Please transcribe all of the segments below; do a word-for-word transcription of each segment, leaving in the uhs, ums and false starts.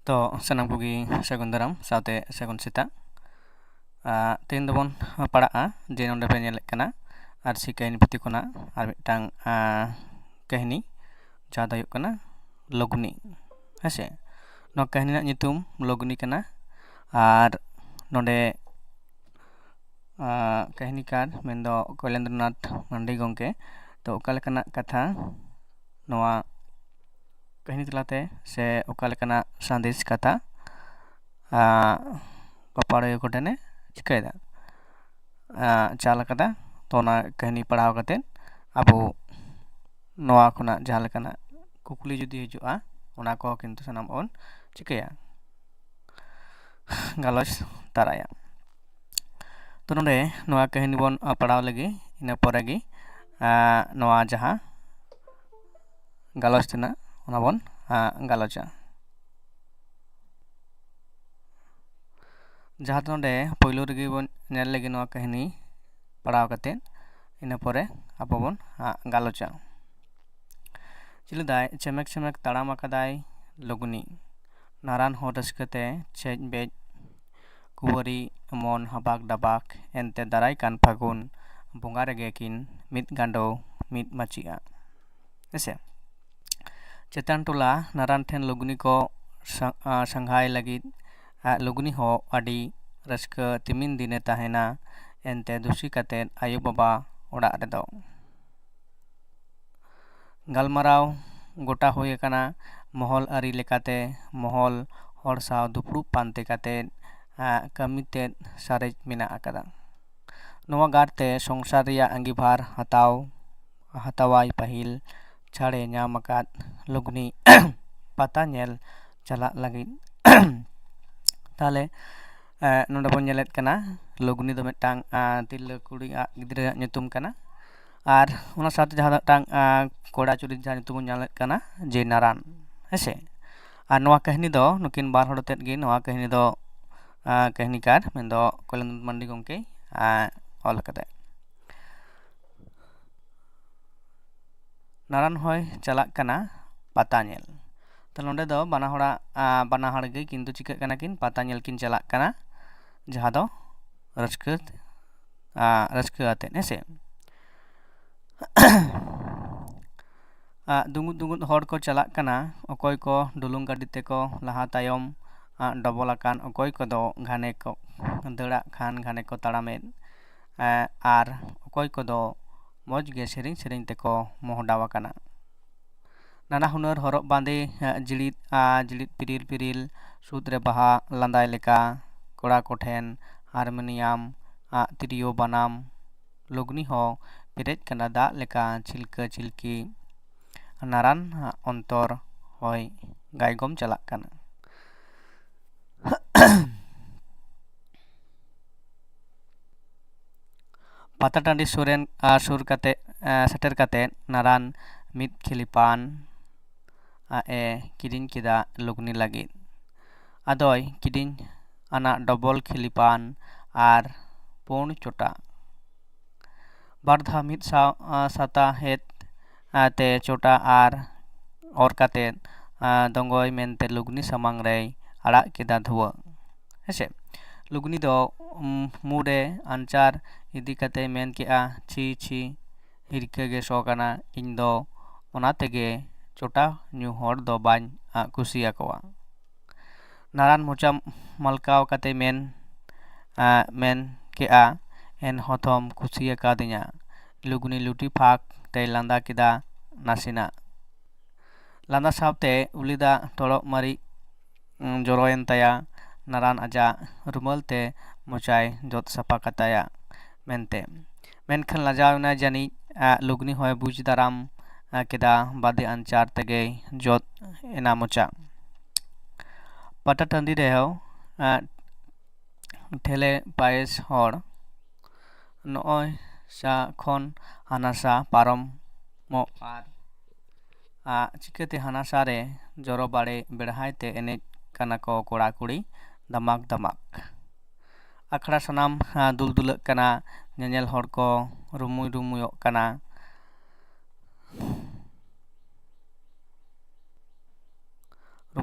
ᱛᱚ ᱥᱟᱱᱟᱢ ᱠᱚᱜᱮ ᱥᱟᱹᱜᱩᱱ ᱫᱟᱨᱟᱢ ᱥᱟᱶᱛᱮ ᱥᱟᱹᱜᱩᱱ ᱥᱮᱛᱟᱜ᱾ ᱟᱨ ᱛᱮᱦᱮᱧ ᱫᱚᱵᱚᱱ ᱯᱟᱲᱟᱜᱼᱟ ᱡᱮ ᱱᱚᱰᱮ ᱯᱮ ᱧᱮᱞᱮᱫ ᱠᱟᱱᱟ ᱟᱨᱥᱤ ᱠᱟᱹᱦᱱᱤ ᱯᱩᱛᱷᱤ ᱠᱷᱚᱱᱟᱜ ᱟᱨ ᱢᱤᱫᱴᱟᱝ ᱟᱨ ᱠᱟᱹᱦᱱᱤ, ᱡᱟᱦᱟᱸ ᱫᱚ ᱦᱩᱭᱩᱜ ᱠᱟᱱᱟ ᱞᱚᱜᱽᱱᱤ᱾ ᱦᱮᱸᱥᱮ, ᱱᱚᱣᱟ ᱠᱟᱹᱦᱱᱤ ᱨᱮᱱᱟᱜ ᱧᱩᱛᱩᱢ ᱞᱚᱜᱽᱱᱤ ᱠᱟᱱᱟ᱾ ᱟᱨ ᱱᱚᱰᱮ ᱟᱨ ᱠᱟᱹᱦᱱᱤᱠᱟᱨ ᱢᱮᱱᱫᱚ ᱠᱚᱭᱞᱮᱱᱫᱨᱚᱱᱟᱛᱷ ᱢᱟᱱᱰᱤ ᱜᱚᱢᱠᱮ᱾ ᱛᱚ ᱚᱠᱟ ᱞᱮᱠᱟᱱᱟᱜ ᱠᱟᱛᱷᱟ ᱱᱚᱣᱟ ᱠᱟᱹᱦᱱᱤ ᱛᱟᱞᱟᱛᱮ ᱥᱮ ᱚᱠᱟ ᱞᱮᱠᱟᱱᱟᱜ ᱥᱟᱸᱫᱮᱥ ᱠᱟᱛᱷᱟ ᱟᱨ ᱯᱟᱯᱟᱲᱟᱹᱭᱟᱹ ᱠᱚᱴᱷᱮᱱᱮ ᱪᱤᱠᱟᱹᱭᱮᱫᱟ, ᱟᱨ ᱪᱟᱞ ᱟᱠᱟᱫᱟ? ᱛᱚ ᱚᱱᱟ ᱠᱟᱹᱦᱱᱤ ᱯᱟᱲᱦᱟᱣ ᱠᱟᱛᱮᱫ ᱟᱵᱚ ᱱᱚᱣᱟ ᱠᱷᱚᱱᱟᱜ ᱡᱟᱦᱟᱸ ᱞᱮᱠᱟᱱᱟᱜ ᱠᱩᱠᱞᱤ ᱡᱩᱫᱤ ᱦᱤᱡᱩᱜᱼᱟ, ᱚᱱᱟ ᱠᱚᱦᱚᱸ ᱠᱤᱱᱛᱩ ᱥᱟᱱᱟᱢ ᱵᱚᱱ ᱪᱤᱠᱟᱹᱭᱟ, ᱜᱟᱞᱚᱪ ᱛᱟᱨᱟᱭᱟ᱾ ᱛᱚ ᱱᱚᱰᱮ ᱱᱚᱣᱟ ᱠᱟᱹᱦᱱᱤ ᱵᱚᱱ ᱯᱟᱲᱦᱟᱣ ᱞᱮᱜᱮ, ᱤᱱᱟᱹ ᱯᱚᱨᱮ ᱜᱮ ᱟᱨ ᱱᱚᱣᱟ ᱡᱟᱦᱟᱸ ᱜᱟᱞᱚᱪ ᱛᱮᱱᱟᱜ ᱚᱱᱟ ᱵᱚᱱ ᱟᱨ ᱜᱟᱞᱚᱪᱟ᱾ ᱡᱟᱦᱟᱸ ᱫᱚ ᱱᱚᱰᱮ ᱯᱳᱭᱞᱳ ᱨᱮᱜᱮ ᱵᱚᱱ ᱧᱮᱞ ᱞᱮᱜᱮ ᱱᱚᱣᱟ ᱠᱟᱹᱦᱱᱤ ᱯᱟᱲᱦᱟᱣ ᱠᱟᱛᱮᱫ, ᱤᱱᱟᱹ ᱯᱚᱨᱮ ᱟᱵᱚ ᱵᱚᱱ ᱟᱨ ᱜᱟᱞᱚᱪᱟ᱾ ᱪᱮᱫ ᱞᱮᱫᱟᱭ, ᱪᱮᱢᱮᱠ ᱪᱮᱢᱮᱠ ᱛᱟᱲᱟᱢ ᱟᱠᱟᱫᱟᱭ ᱞᱚᱜᱽᱱᱤ᱾ ᱱᱟᱨᱟᱱ ᱦᱚᱸ ᱨᱟᱹᱥᱠᱟᱹ ᱛᱮ ᱪᱮᱡ ᱵᱮᱡ, ᱠᱩᱣᱟᱹᱨᱤ ᱢᱚᱱ ᱦᱟᱵᱟᱠ ᱰᱟᱵᱟᱠ, ᱮᱱᱛᱮ ᱫᱟᱨᱟᱭ ᱠᱟᱱ ᱯᱷᱟᱹᱜᱩᱱ ᱵᱚᱸᱜᱟ ᱨᱮᱜᱮ ᱠᱤᱱ ᱢᱤᱫ ᱜᱟᱸᱰᱚ ᱢᱤᱫ ᱢᱟᱹᱪᱤᱜᱼᱟ᱾ ᱦᱮᱸᱥᱮ, ᱪᱮᱛᱟᱱ ᱴᱚᱞᱟ ᱱᱟᱨᱟᱱ ᱴᱷᱮᱱ ᱞᱚᱜᱽᱱᱤ ᱠᱚ ᱥᱟ-, ᱟ, ᱥᱟᱸᱜᱷᱟᱭ ᱞᱟᱹᱜᱤᱫ, ᱟ, ᱞᱚᱜᱽᱱᱤ ᱦᱚᱸ ᱟᱹᱰᱤ ᱨᱟᱹᱥᱠᱟᱹ ᱛᱤᱢᱤᱱ ᱫᱤᱱᱮ ᱛᱟᱦᱮᱱᱟ᱾ ᱮᱱᱛᱮ ᱫᱩᱥᱤ ᱠᱟᱛᱮᱫ ᱟᱭᱳ ᱵᱟᱵᱟ ᱚᱲᱟᱜ ᱨᱮᱫᱚ ᱜᱟᱞᱢᱟᱨᱟᱣ ᱜᱚᱴᱟ ᱦᱩᱭ ᱟᱠᱟᱱᱟ᱾ ᱢᱚᱦᱚᱞ ᱟᱹᱨᱤ ᱞᱮᱠᱟᱛᱮ ᱢᱚᱦᱚᱞ ᱦᱚᱲ ᱥᱟᱶ ᱫᱩᱯᱲᱩᱵ ᱯᱟᱱᱛᱮ ᱠᱟᱛᱮᱫ, ᱟ, ᱠᱟᱹᱢᱤ ᱛᱮᱫ ᱥᱟᱨᱮᱡ ᱢᱮᱱᱟᱜ ᱟᱠᱟᱫᱟ᱾ ᱱᱚᱣᱟ ᱜᱟᱨ ᱛᱮ ᱥᱚᱝᱥᱟᱨ ᱨᱮᱭᱟᱜ ᱟᱸᱜᱤᱵᱷᱟᱨ ᱦᱟᱛᱟᱣ, ᱦᱟᱛᱟᱣᱟᱭ ᱯᱟᱹᱦᱤᱞ ᱪᱷᱟᱲᱮ ᱧᱟᱢ ᱟᱠᱟᱫ ᱞᱚᱜᱽᱱᱤ ᱯᱟᱛᱟ ᱧᱮᱞ ᱪᱟᱞᱟᱜ ᱞᱟᱹᱜᱤᱫ᱾ ᱛᱟᱦᱚᱞᱮ, ᱮ, ᱱᱚᱰᱮ ᱵᱚᱱ ᱧᱮᱞᱮᱫ ᱠᱟᱱᱟ ᱞᱚᱜᱽᱱᱤ ᱫᱚ ᱢᱤᱫᱴᱟᱝ, ᱟ, ᱛᱤᱨᱞᱟᱹ ᱠᱩᱲᱤᱭᱟᱜ ᱜᱤᱫᱽᱨᱟᱹᱣᱟᱜ ᱧᱩᱛᱩᱢ ᱠᱟᱱᱟ᱾ ᱟᱨ ᱚᱱᱟ ᱥᱟᱶᱛᱮ ᱡᱟᱦᱟᱸ ᱫᱚ ᱢᱤᱫᱴᱟᱝ, ᱟ, ᱠᱚᱲᱟ ᱪᱩᱨᱤᱛ ᱡᱟᱦᱟᱸ ᱧᱩᱛᱩᱢ ᱵᱚᱱ ᱧᱮᱞᱮᱫ ᱠᱟᱱᱟ ᱡᱮ ᱱᱟᱨᱟᱱ, ᱦᱮᱸᱥᱮ᱾ ᱟᱨ ᱱᱚᱣᱟ ᱠᱟᱹᱦᱱᱤ ᱫᱚ ᱱᱩᱠᱤᱱ ᱵᱟᱨ ᱦᱚᱲ ᱟᱛᱮᱫ ᱜᱮ ᱱᱚᱣᱟ ᱠᱟᱹᱦᱱᱤ ᱫᱚ, ᱟ, ᱠᱟᱹᱦᱱᱤᱠᱟᱨ ᱢᱮᱱᱫᱚ ᱠᱚᱭᱞᱮᱱᱫᱨᱚ ᱢᱟᱱᱰᱤ ᱜᱚᱢᱠᱮ, ᱟ, ᱚᱞ ᱟᱠᱟᱫᱟᱭ᱾ ᱱᱟᱨᱟᱱ ᱦᱚᱸᱭ ᱪᱟᱞᱟᱜ ᱠᱟᱱᱟ ᱯᱟᱛᱟ ᱧᱮᱞ᱾ ᱱᱚᱰᱮ ᱫᱚ ᱵᱟᱱᱟ ᱦᱚᱲᱟᱜ, ᱟ, ᱵᱟᱱᱟ ᱦᱚᱲ ᱜᱮ ᱠᱤᱱᱛᱩ ᱪᱤᱠᱟᱹᱜ ᱠᱟᱱᱟ ᱠᱤᱱ, ᱯᱟᱛᱟ ᱧᱮᱞ ᱠᱤᱱ ᱪᱟᱞᱟᱜ ᱠᱟᱱᱟ, ᱡᱟᱦᱟᱸ ᱫᱚ ᱨᱟᱹᱥᱠᱟᱹ, ᱟ, ᱨᱟᱹᱥᱠᱟᱹ ᱟᱛᱮᱫ, ᱦᱮᱸ ᱥᱮ᱾ ᱟ, ᱫᱩᱸᱜᱩᱫ ᱫᱩᱸᱜᱩᱫ ᱦᱚᱲ ᱠᱚ ᱪᱟᱞᱟᱜ ᱠᱟᱱᱟ, ᱚᱠᱚᱭ ᱠᱚ ᱰᱩᱞᱩᱝ ᱜᱟᱹᱰᱤ ᱛᱮᱠᱚ ᱞᱟᱦᱟ ᱛᱟᱭᱚᱢ, ᱟ, ᱰᱚᱵᱚᱞ ᱟᱠᱟᱱ, ᱚᱠᱚᱭ ᱠᱚᱫᱚ ᱜᱷᱟᱱᱮ ᱠᱚ ᱫᱟᱹᱲᱟᱜ ᱠᱷᱟᱱ ᱜᱷᱟᱱᱮ ᱠᱚ ᱛᱟᱲᱟᱢᱮᱫ, ᱟ, ᱟᱨ ᱚᱠᱚᱭ ᱠᱚᱫᱚ ᱢᱚᱡᱽ ᱜᱮ ᱥᱮᱨᱮᱧ ᱥᱮᱨᱮᱧ ᱛᱮᱠᱚ ᱢᱚᱦᱰᱟᱣ ᱟᱠᱟᱱᱟ᱾ ᱱᱟᱱᱟ ᱦᱩᱱᱟᱹᱨ ᱦᱚᱨᱚᱜ ᱵᱟᱸᱫᱮ, ᱟ, ᱡᱤᱲᱤᱫ, ᱟ, ᱡᱤᱲᱤᱫ ᱯᱤᱨᱤᱞ ᱯᱤᱨᱤᱞ, ᱥᱩᱫ ᱨᱮ ᱵᱟᱦᱟ ᱞᱟᱸᱫᱟᱭ ᱞᱮᱠᱟ, ᱠᱚᱲᱟ ᱠᱚᱴᱷᱮᱱ ᱦᱟᱨᱢᱳᱱᱤᱭᱟᱢ, ᱟ, ᱛᱤᱨᱭᱳ ᱵᱟᱱᱟᱢ, ᱞᱩᱜᱽᱱᱤ ᱦᱚᱸ ᱯᱮᱨᱮᱡ ᱠᱟᱱᱟ ᱫᱟᱜ ᱞᱮᱠᱟ ᱪᱷᱤᱞᱠᱟᱹ ᱪᱷᱤᱞᱠᱤ᱾ ᱱᱟᱨᱟᱱ ᱚᱱᱛᱚᱨ ᱦᱚᱭ ᱜᱟᱭᱜᱚᱢ ᱪᱟᱞᱟᱜ ᱠᱟᱱᱟ᱾ ᱯᱟᱛᱟ ᱴᱟᱺᱰᱤ ᱥᱩᱨ ᱨᱮᱱ, ᱟ, ᱥᱩᱨ ᱠᱟᱛᱮ, ᱟ, ᱥᱮᱴᱮᱨ ᱠᱟᱛᱮ ᱱᱟᱨᱟᱱ ᱢᱤᱫ ᱠᱷᱤᱞᱤ ᱯᱟᱱ, ᱟ, ᱮ ᱠᱤᱨᱤᱧ ᱠᱮᱫᱟ ᱞᱩᱜᱽᱱᱤ ᱞᱟᱹᱜᱤᱫ᱾ ᱟᱫᱚᱭ ᱠᱤᱨᱤᱧ ᱟᱱᱟ ᱰᱚᱵᱚᱞ ᱠᱷᱤᱞᱤ ᱯᱟᱱ ᱟᱨ ᱯᱩᱸᱰ ᱪᱚᱴᱟ᱾ ᱵᱟᱨ ᱫᱷᱟᱣ ᱢᱤᱫ ᱥᱟᱶ, ᱟ, ᱥᱟᱛᱟ ᱦᱮᱫ, ᱟ, ᱛᱮ ᱪᱚᱴᱟ ᱟᱨ ᱚᱨ ᱠᱟᱛᱮ, ᱟ, ᱫᱚᱸᱜᱚᱭ ᱢᱮᱱᱛᱮ ᱞᱩᱜᱽᱱᱤ ᱥᱟᱢᱟᱝ ᱨᱮᱭ ᱟᱲᱟᱜ ᱠᱮᱫᱟ ᱫᱷᱩᱣᱟᱹ᱾ ᱦᱮᱸᱥᱮ, ᱞᱩᱜᱽᱱᱤ ᱫᱚ, ᱩᱢ, ᱢᱩ ᱨᱮ ᱟᱧᱪᱟᱨ ᱤᱫᱤ ᱠᱟᱛᱮ ᱢᱮᱱ ᱠᱮᱜᱼᱟ, "ᱪᱷᱤ, ᱪᱷᱤ, ᱦᱤᱨᱠᱟᱹ ᱜᱮ ᱥᱚ ᱠᱟᱱᱟ, ᱤᱧ ᱫᱚ ᱚᱱᱟ ᱛᱮᱜᱮ ᱪᱚᱴᱟ ᱧᱩ ᱦᱚᱲ ᱫᱚ ᱵᱟᱹᱧ, ᱟ, ᱠᱩᱥᱤᱭᱟᱠᱚᱣᱟ᱾" ᱱᱟᱨᱟᱱ ᱢᱚᱪᱟ ᱢᱟᱞᱠᱟᱣ ᱠᱟᱛᱮ ᱢᱮᱱ, ᱟ, ᱢᱮᱱ ᱠᱮᱜᱼᱟ, "ᱮᱱ ᱦᱚᱸᱛᱚᱢ ᱠᱩᱥᱤᱭᱟᱠᱟᱫᱤᱧᱟ᱾" ᱞᱩᱜᱽᱱᱤ ᱞᱩᱴᱤ ᱯᱷᱟᱸᱠ ᱛᱮᱭ ᱞᱟᱸᱫᱟ ᱠᱮᱫᱟ ᱱᱟᱥᱮᱱᱟᱜ᱾ ᱞᱟᱸᱫᱟ ᱥᱟᱶᱛᱮ ᱩᱞᱤ ᱫᱟᱜ ᱴᱚᱲᱚᱜ ᱢᱟᱹᱨᱤᱡ, ᱩᱸ, ᱡᱚᱨᱚᱭᱮᱱ ᱛᱟᱭᱟ᱾ ᱱᱟᱨᱟᱱ ᱟᱡᱟᱜ ᱨᱩᱢᱟᱹᱞ ᱛᱮ ᱢᱚᱪᱟᱭ ᱡᱚᱫ ᱥᱟᱯᱷᱟ ᱠᱟᱛᱟᱭᱟ ᱢᱮᱱᱛᱮ᱾ ᱢᱮᱱᱠᱷᱟᱱ ᱞᱟᱡᱟᱣ ᱮᱱᱟᱭ ᱡᱟᱹᱱᱤᱡ, ᱟ, ᱞᱩᱜᱽᱱᱤ ᱦᱚᱸᱭ ᱵᱩᱡᱽ ᱫᱟᱨᱟᱢ, ᱟ, ᱠᱮᱫᱟ ᱵᱟᱫᱮ ᱟᱧᱪᱟᱨ ᱛᱮᱜᱮᱭ ᱡᱚᱫ ᱮᱱᱟ ᱢᱚᱪᱟ᱾ ᱯᱟᱴᱟ ᱴᱟᱺᱰᱤ ᱨᱮᱦᱚᱸ, ᱟ, ᱴᱷᱮᱞᱮ ᱯᱟᱭᱮᱥ ᱦᱚᱲ ᱱᱚᱜᱼᱚᱭ ᱥᱟ ᱠᱷᱚᱱ ᱦᱟᱱᱟ ᱥᱟ ᱯᱟᱨᱚᱢᱚᱜ ᱟᱨ, ᱟ, ᱪᱤᱠᱟᱹᱛᱮ ᱦᱟᱱᱟ ᱥᱟ ᱨᱮ ᱡᱚᱨᱚ ᱵᱟᱲᱮ ᱵᱮᱲᱦᱟᱭ ᱛᱮ ᱮᱱᱮᱡ ᱠᱟᱱᱟ ᱠᱚ ᱠᱚᱲᱟ ᱠᱩᱲᱤ ᱫᱟᱢᱟᱠ ᱫᱟᱢᱟᱠ᱾ ᱟᱠᱷᱲᱟ ᱥᱟᱱᱟᱢ, ᱟ, ᱫᱩᱞᱫᱩᱞᱟᱹᱜ ᱠᱟᱱᱟ, ᱧᱮᱧᱮᱞ ᱦᱚᱲ ᱠᱚ ᱨᱩᱢᱩᱭ ᱨᱩᱢᱩᱭᱚᱜ ᱠᱟᱱᱟ᱾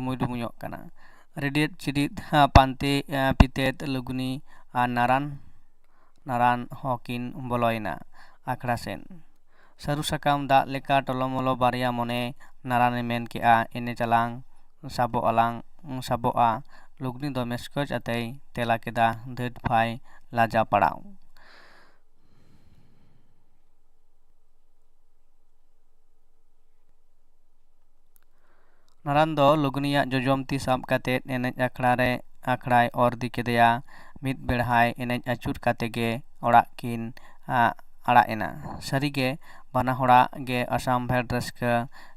ᱢᱩᱭᱰᱩᱢᱩᱭᱚᱜ ᱠᱟᱱᱟ᱾ ᱨᱤᱰᱤᱭᱮᱫ ᱪᱤᱰᱤᱫ, ᱟ, ᱯᱟᱱᱛᱮ, ᱟ, ᱯᱤᱛᱮᱫ ᱞᱩᱜᱽᱱᱤ ᱟᱨ ᱱᱟᱨᱟᱱ, ᱱᱟᱨᱟᱱ ᱦᱚᱸᱠᱤᱱ ᱵᱚᱞᱚᱭᱮᱱᱟ ᱟᱠᱷᱲᱟ ᱥᱮᱱ᱾ ᱥᱟᱹᱨᱩ ᱥᱟᱠᱟᱢ ᱫᱟᱜ ᱞᱮᱠᱟ ᱴᱚᱞᱚᱢᱚᱞᱚ ᱵᱟᱨᱭᱟ ᱢᱚᱱᱮ᱾ ᱱᱟᱨᱟᱱᱮ ᱢᱮᱱ ᱠᱮᱜᱼᱟ, "ᱮᱱᱮᱡ ᱟᱞᱟᱝ, ᱥᱟᱵᱚᱜ ᱟᱞᱟᱝ, ᱥᱟᱵᱚᱜᱼᱟ᱾" ᱞᱩᱜᱽᱱᱤ ᱫᱚ ᱢᱮᱥᱠᱚᱡ ᱟᱛᱮᱭ ᱛᱮᱞᱟ ᱠᱮᱫᱟ, ᱫᱷᱟᱹᱴ ᱯᱷᱟᱭ ᱞᱟᱡᱟ ᱯᱟᱲᱟᱣ᱾ ᱱᱟᱨᱟᱱ ᱫᱚ ᱞᱩᱜᱽᱱᱤᱭᱟᱜ ᱡᱚᱡᱚᱢ ᱛᱤ ᱥᱟᱵ ᱠᱟᱛᱮ ᱮᱱᱮᱡ ᱟᱠᱷᱲᱟ ᱨᱮ, ᱟᱠᱷᱲᱟᱭ ᱚᱨ ᱤᱫᱤ ᱠᱮᱫᱮᱭᱟ᱾ ᱢᱤᱫ ᱵᱮᱲᱦᱟᱭ ᱮᱱᱮᱡ ᱟᱹᱪᱩᱨ ᱠᱟᱛᱮ ᱜᱮ ᱚᱲᱟᱜ ᱠᱤᱱ, ᱟ, ᱟᱲᱟᱜ ᱮᱱᱟ᱾ ᱥᱟᱹᱨᱤᱜᱮ ᱵᱟᱱᱟ ᱦᱚᱲᱟᱜ ᱜᱮ ᱟᱥᱟᱢᱵᱷᱮᱲ ᱨᱟᱹᱥᱠᱟᱹ,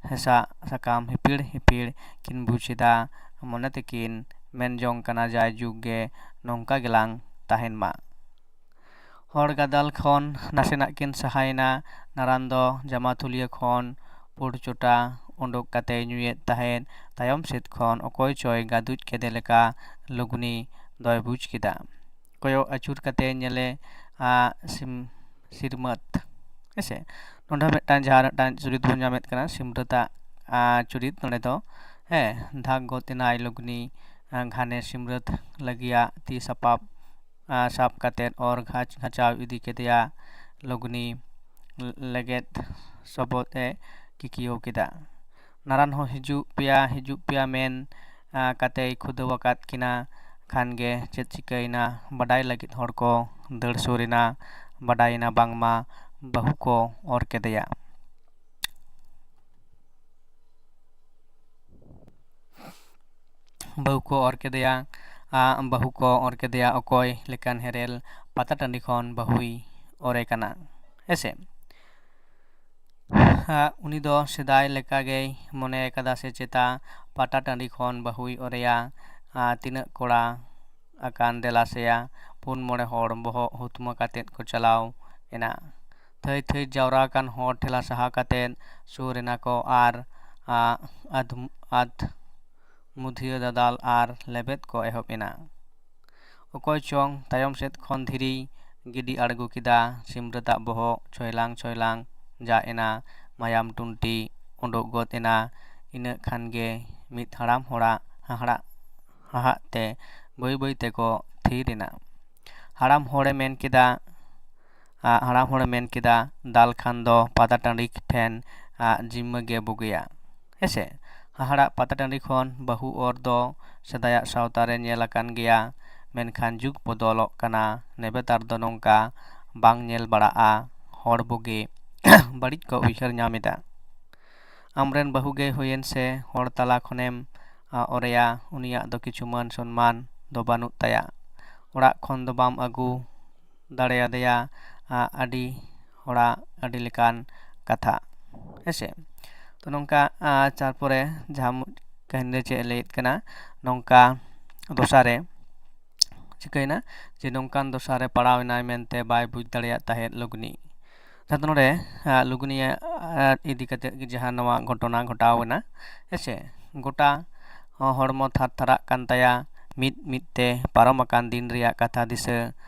ᱦᱮᱸᱥᱟᱜ ᱥᱟᱠᱟᱢ ᱦᱤᱯᱤᱲ ᱦᱤᱯᱤᱲ ᱠᱤᱱ ᱵᱩᱡᱽ ᱮᱫᱟ᱾ ᱢᱚᱱᱮ ᱛᱮᱠᱤᱱ ᱢᱮᱱ ᱡᱚᱝ ᱠᱟᱱᱟ, ᱡᱟᱭᱡᱩᱜᱽ ᱜᱮ ᱱᱚᱝᱠᱟ ᱜᱮᱞᱟᱝ ᱛᱟᱦᱮᱱ ᱢᱟ᱾ ᱦᱚᱲ ᱜᱟᱫᱟᱞ ᱠᱷᱚᱱ ᱱᱟᱥᱮᱱᱟᱜ ᱠᱤᱱ ᱥᱟᱦᱟᱭᱮᱱᱟ᱾ ᱱᱟᱨᱟᱱ ᱫᱚ ᱡᱟᱢᱟ ᱛᱷᱩᱞᱤᱭᱟᱹ ᱠᱷᱚᱱ ᱯᱩᱸᱰ ᱪᱚᱴᱟ ᱩᱰᱩᱠ ᱠᱟᱛᱮᱭ ᱧᱩᱭᱮᱫ ᱛᱟᱦᱮᱸᱫ᱾ ᱛᱟᱭᱚᱢ ᱥᱮᱫ ᱠᱷᱚᱱ ᱚᱠᱚᱭ ᱪᱚᱭ ᱜᱟᱹᱫᱩᱡ ᱠᱮᱫᱮ ᱞᱮᱠᱟ ᱞᱩᱜᱽᱱᱤ ᱫᱚᱭ ᱵᱩᱡᱽ ᱠᱮᱫᱟ᱾ ᱠᱚᱭᱚᱜ ᱟᱹᱪᱩᱨ ᱠᱟᱛᱮ ᱧᱮᱞᱮ, ᱟ, ᱥᱤᱢ-, ᱥᱤᱨᱢᱟᱹᱛ᱾ ᱦᱮᱸᱥᱮ? ᱱᱚᱰᱮ ᱢᱤᱫᱴᱟᱝ ᱡᱟᱦᱟᱸ ᱢᱤᱫᱴᱟᱝ ᱪᱩᱨᱤᱛ ᱵᱚᱱ ᱧᱟᱢᱮᱫ ᱠᱟᱱᱟ, ᱥᱤᱢᱨᱟᱹᱛᱟᱜ, ᱟ, ᱪᱩᱨᱤᱛ ᱱᱚᱰᱮ ᱫᱚ, ᱦᱮᱸ, ᱫᱷᱟᱠ ᱜᱚᱫ ᱮᱱᱟᱭ ᱞᱩᱜᱽᱱᱤ, ᱟ, ᱜᱷᱟᱱᱮ ᱥᱤᱢᱨᱟᱹᱛ ᱞᱟᱹᱜᱤᱭᱟᱜ ᱛᱤ ᱥᱟᱯᱟᱵ, ᱟ, ᱥᱟᱵ ᱠᱟᱛᱮᱫ ᱚᱨ ᱜᱷᱟᱪ ᱜᱷᱟᱪᱟᱣ ᱤᱫᱤ ᱠᱮᱫᱮᱭᱟ᱾ ᱞᱩᱜᱽᱱᱤ ᱞᱮᱜᱮᱫ ᱥᱚᱵᱚᱫ ᱮ ᱠᱤᱠᱤᱭᱟᱹᱣ ᱠᱮᱫᱟ᱾ ᱱᱟᱨᱟᱱ ᱦᱚᱸ ᱦᱤᱡᱩᱜ ᱯᱮᱭᱟ, ᱦᱤᱡᱩᱜ ᱯᱮᱭᱟ ᱢᱮᱱ, ᱟ, ᱠᱟᱛᱮᱭ ᱠᱷᱩᱫᱟᱹᱣ ᱟᱠᱟᱫ ᱠᱤᱱᱟ᱾ ᱠᱷᱟᱱ ᱜᱮ ᱪᱮᱫ ᱪᱤᱠᱟᱹᱭᱮᱱᱟ, ᱵᱟᱰᱟᱭ ᱞᱟᱹᱜᱤᱫ ᱦᱚᱲ ᱠᱚ ᱫᱟᱹᱲ ᱥᱩᱨ ᱮᱱᱟ᱾ ᱵᱟᱰᱟᱭᱮᱱᱟ ᱵᱟᱝᱢᱟ ᱵᱟᱹᱦᱩ ᱠᱚ ᱚᱨ ᱠᱮᱫᱮᱭᱟ᱾ ᱵᱟᱹᱦᱩ ᱠᱚ ᱚᱨ ᱠᱮᱫᱮᱭᱟ, ᱟ, ᱵᱟᱹᱦᱩ ᱠᱚ ᱚᱨ ᱠᱮᱫᱮᱭᱟ, ᱚᱠᱚᱭ ᱞᱮᱠᱟᱱ ᱦᱮᱨᱮᱞ ᱯᱟᱛᱟ ᱴᱟᱺᱰᱤ ᱠᱷᱚᱱ ᱵᱟᱹᱦᱩᱭ ᱚᱨᱮ ᱠᱟᱱᱟ, ᱦᱮᱸᱥᱮ? ᱟ, ᱩᱱᱤ ᱫᱚ ᱥᱮᱫᱟᱭ ᱞᱮᱠᱟ ᱜᱮᱭ ᱢᱚᱱᱮ ᱠᱟᱫᱟ ᱥᱮ ᱪᱮᱛᱟ, ᱯᱟᱛᱟ ᱴᱟᱺᱰᱤ ᱠᱷᱚᱱ ᱵᱟᱹᱦᱩᱭ ᱚᱨᱮᱭᱟ᱾ ᱟ, ᱛᱤᱱᱟᱹᱜ ᱠᱚᱲᱟ ᱟᱠᱟᱱ ᱫᱮᱞᱟ ᱥᱮᱭᱟ, ᱯᱩᱱ ᱢᱚᱬᱮ ᱦᱚᱲ ᱵᱚᱦᱚᱜ ᱦᱩᱛᱢᱟᱹ ᱠᱟᱛᱮᱫ ᱠᱚ ᱪᱟᱞᱟᱣ ᱮᱱᱟ᱾ ᱛᱷᱟᱹᱭ ᱛᱷᱟᱹᱭ ᱡᱟᱣᱨᱟ ᱟᱠᱟᱱ ᱦᱚᱲ ᱴᱷᱮᱞᱟ ᱥᱟᱦᱟ ᱠᱟᱛᱮᱫ ᱥᱩᱨ ᱮᱱᱟ ᱠᱚ ᱟᱨ, ᱟ, ᱟᱫ-, ᱟᱫ ᱢᱩᱫᱷᱤᱭᱟᱹ ᱫᱟᱫᱟᱞ ᱟᱨ ᱞᱮᱵᱮᱫ ᱠᱚ ᱮᱦᱚᱵ ᱮᱱᱟ᱾ ᱚᱠᱚᱭ ᱪᱚᱝ ᱛᱟᱭᱚᱢ ᱥᱮᱫ ᱠᱷᱚᱱ ᱫᱷᱤᱨᱤᱭ ᱜᱤᱰᱤ ᱟᱬᱜᱚ ᱠᱮᱫᱟ᱾ ᱥᱤᱢᱨᱟᱹᱛᱟᱜ ᱵᱚᱦᱚᱜ ᱪᱷᱚᱭᱞᱟᱝ ᱪᱷᱚᱭᱞᱟᱝ ᱡᱟᱜ ᱮᱱᱟ, ᱢᱟᱭᱟᱢ ᱴᱩᱱᱴᱤ ᱩᱰᱩᱠ ᱜᱚᱫ ᱮᱱᱟ᱾ ᱤᱱᱟᱹᱜ ᱠᱷᱟᱱ ᱜᱮ ᱢᱤᱫ ᱦᱟᱲᱟᱢ ᱦᱚᱲᱟᱜ ᱦᱟᱦᱟᱲᱟᱜ ᱦᱟᱦᱟᱜ ᱛᱮ ᱵᱟᱹᱭ ᱵᱟᱹᱭ ᱛᱮᱠᱚ ᱛᱷᱤᱨ ᱮᱱᱟ᱾ ᱦᱟᱲᱟᱢ ᱦᱚᱲᱮ ᱢᱮᱱ ᱠᱮᱫᱟ, ᱟ, ᱦᱟᱲᱟᱢ ᱦᱚᱲᱮ ᱢᱮᱱ ᱠᱮᱫᱟ, "ᱫᱟᱞ ᱠᱷᱟᱱ ᱫᱚ ᱯᱟᱛᱟ ᱴᱟᱺᱰᱤ ᱴᱷᱮᱱ, ᱟ, ᱡᱤᱢᱢᱟᱹ ᱜᱮ ᱵᱩᱜᱤᱭᱟ᱾" ᱦᱮᱸᱥᱮ, ᱦᱟᱦᱟᱲᱟᱜ ᱯᱟᱛᱟ ᱴᱟᱺᱰᱤ ᱠᱷᱚᱱ ᱵᱟᱹᱦᱩ ᱚᱨ ᱫᱚ ᱥᱮᱫᱟᱭᱟᱜ ᱥᱟᱶᱛᱟ ᱨᱮ ᱧᱮᱞ ᱟᱠᱟᱱ ᱜᱮᱭᱟ, ᱢᱮᱱᱠᱷᱟᱱ ᱡᱩᱜᱽ ᱵᱚᱫᱚᱞᱚᱜ ᱠᱟᱱᱟ᱾ ᱱᱮᱵᱮᱛᱟᱨ ᱫᱚ ᱱᱚᱝᱠᱟ ᱵᱟᱝ ᱧᱮᱞ ᱵᱟᱲᱟᱜᱼᱟ᱾ ᱦᱚᱲ ᱵᱩᱜᱤ ᱵᱟᱹᱲᱤᱡ ᱠᱚ ᱩᱭᱦᱟᱹᱨ ᱧᱟᱢ ᱮᱫᱟ᱾ ᱟᱢᱨᱮᱱ ᱵᱟᱹᱦᱩ ᱜᱮ ᱦᱩᱭᱮᱱ ᱥᱮ, ᱦᱚᱲ ᱛᱟᱞᱟ ᱠᱷᱚᱱᱮᱢ, ᱟ, ᱚᱨᱮᱭᱟ, ᱩᱱᱤᱭᱟᱜ ᱫᱚ ᱠᱤᱪᱷᱩ ᱢᱟᱹᱱ ᱥᱚᱱᱢᱟᱱ ᱫᱚ ᱵᱟᱹᱱᱩᱜ ᱛᱟᱭᱟ᱾ ᱚᱲᱟᱜ ᱠᱷᱚᱱ ᱫᱚ ᱵᱟᱢ ᱟᱹᱜᱩ ᱫᱟᱲᱮᱭᱟᱫᱮᱭᱟ, ᱟ, ᱟᱹᱰᱤ ᱦᱚᱲᱟᱜ ᱟᱹᱰᱤ ᱞᱮᱠᱟᱱ ᱠᱟᱛᱷᱟ, ᱦᱮᱸᱥᱮ᱾ ᱛᱚ ᱱᱚᱝᱠᱟ, ᱟ, ᱛᱟᱨᱯᱚᱨᱮ ᱡᱟᱦᱟᱸ ᱢᱩ-, ᱠᱟᱹᱦᱱᱤ ᱨᱮ ᱪᱮᱫ ᱮ ᱞᱟᱹᱭᱮᱫ ᱠᱟᱱᱟ, ᱱᱚᱝᱠᱟ ᱫᱚᱥᱟᱨᱮ ᱪᱤᱠᱟᱹᱭᱮᱱᱟ ᱡᱮ ᱱᱚᱝᱠᱟᱱ ᱫᱚᱥᱟᱨᱮ ᱯᱟᱲᱟᱣ ᱮᱱᱟᱭ ᱢᱮᱱᱛᱮ ᱵᱟᱭ ᱵᱩᱡᱽ ᱫᱟᱲᱮᱭᱟᱜ ᱛᱟᱦᱮᱸᱫ ᱞᱩᱜᱽᱱᱤ᱾ ᱡᱟᱦᱟᱸ ᱱᱚᱰᱮ, ᱟ, ᱞᱩᱜᱽᱱᱤᱭᱟᱜ, ᱟ, ᱤᱫᱤ ᱠᱟᱛᱮᱫ ᱜᱮ ᱡᱟᱦᱟᱸ ᱱᱚᱣᱟ ᱜᱷᱚᱴᱚᱱᱟ ᱜᱷᱚᱴᱟᱣ ᱮᱱᱟ, ᱦᱮᱸᱥᱮ, ᱜᱚᱴᱟ ᱦᱚᱲᱢᱚ ᱛᱷᱟᱨ ᱛᱷᱟᱨᱟᱜ ᱠᱟᱱ ᱛᱟᱭᱟ᱾ ᱢᱤᱫ ᱢᱤᱫ ᱛᱮ ᱯᱟᱨᱚᱢ ᱟᱠᱟᱱ ᱫᱤᱱ ᱨᱮᱭᱟᱜ ᱠᱟᱛᱷᱟ ᱫᱤᱥᱟᱹ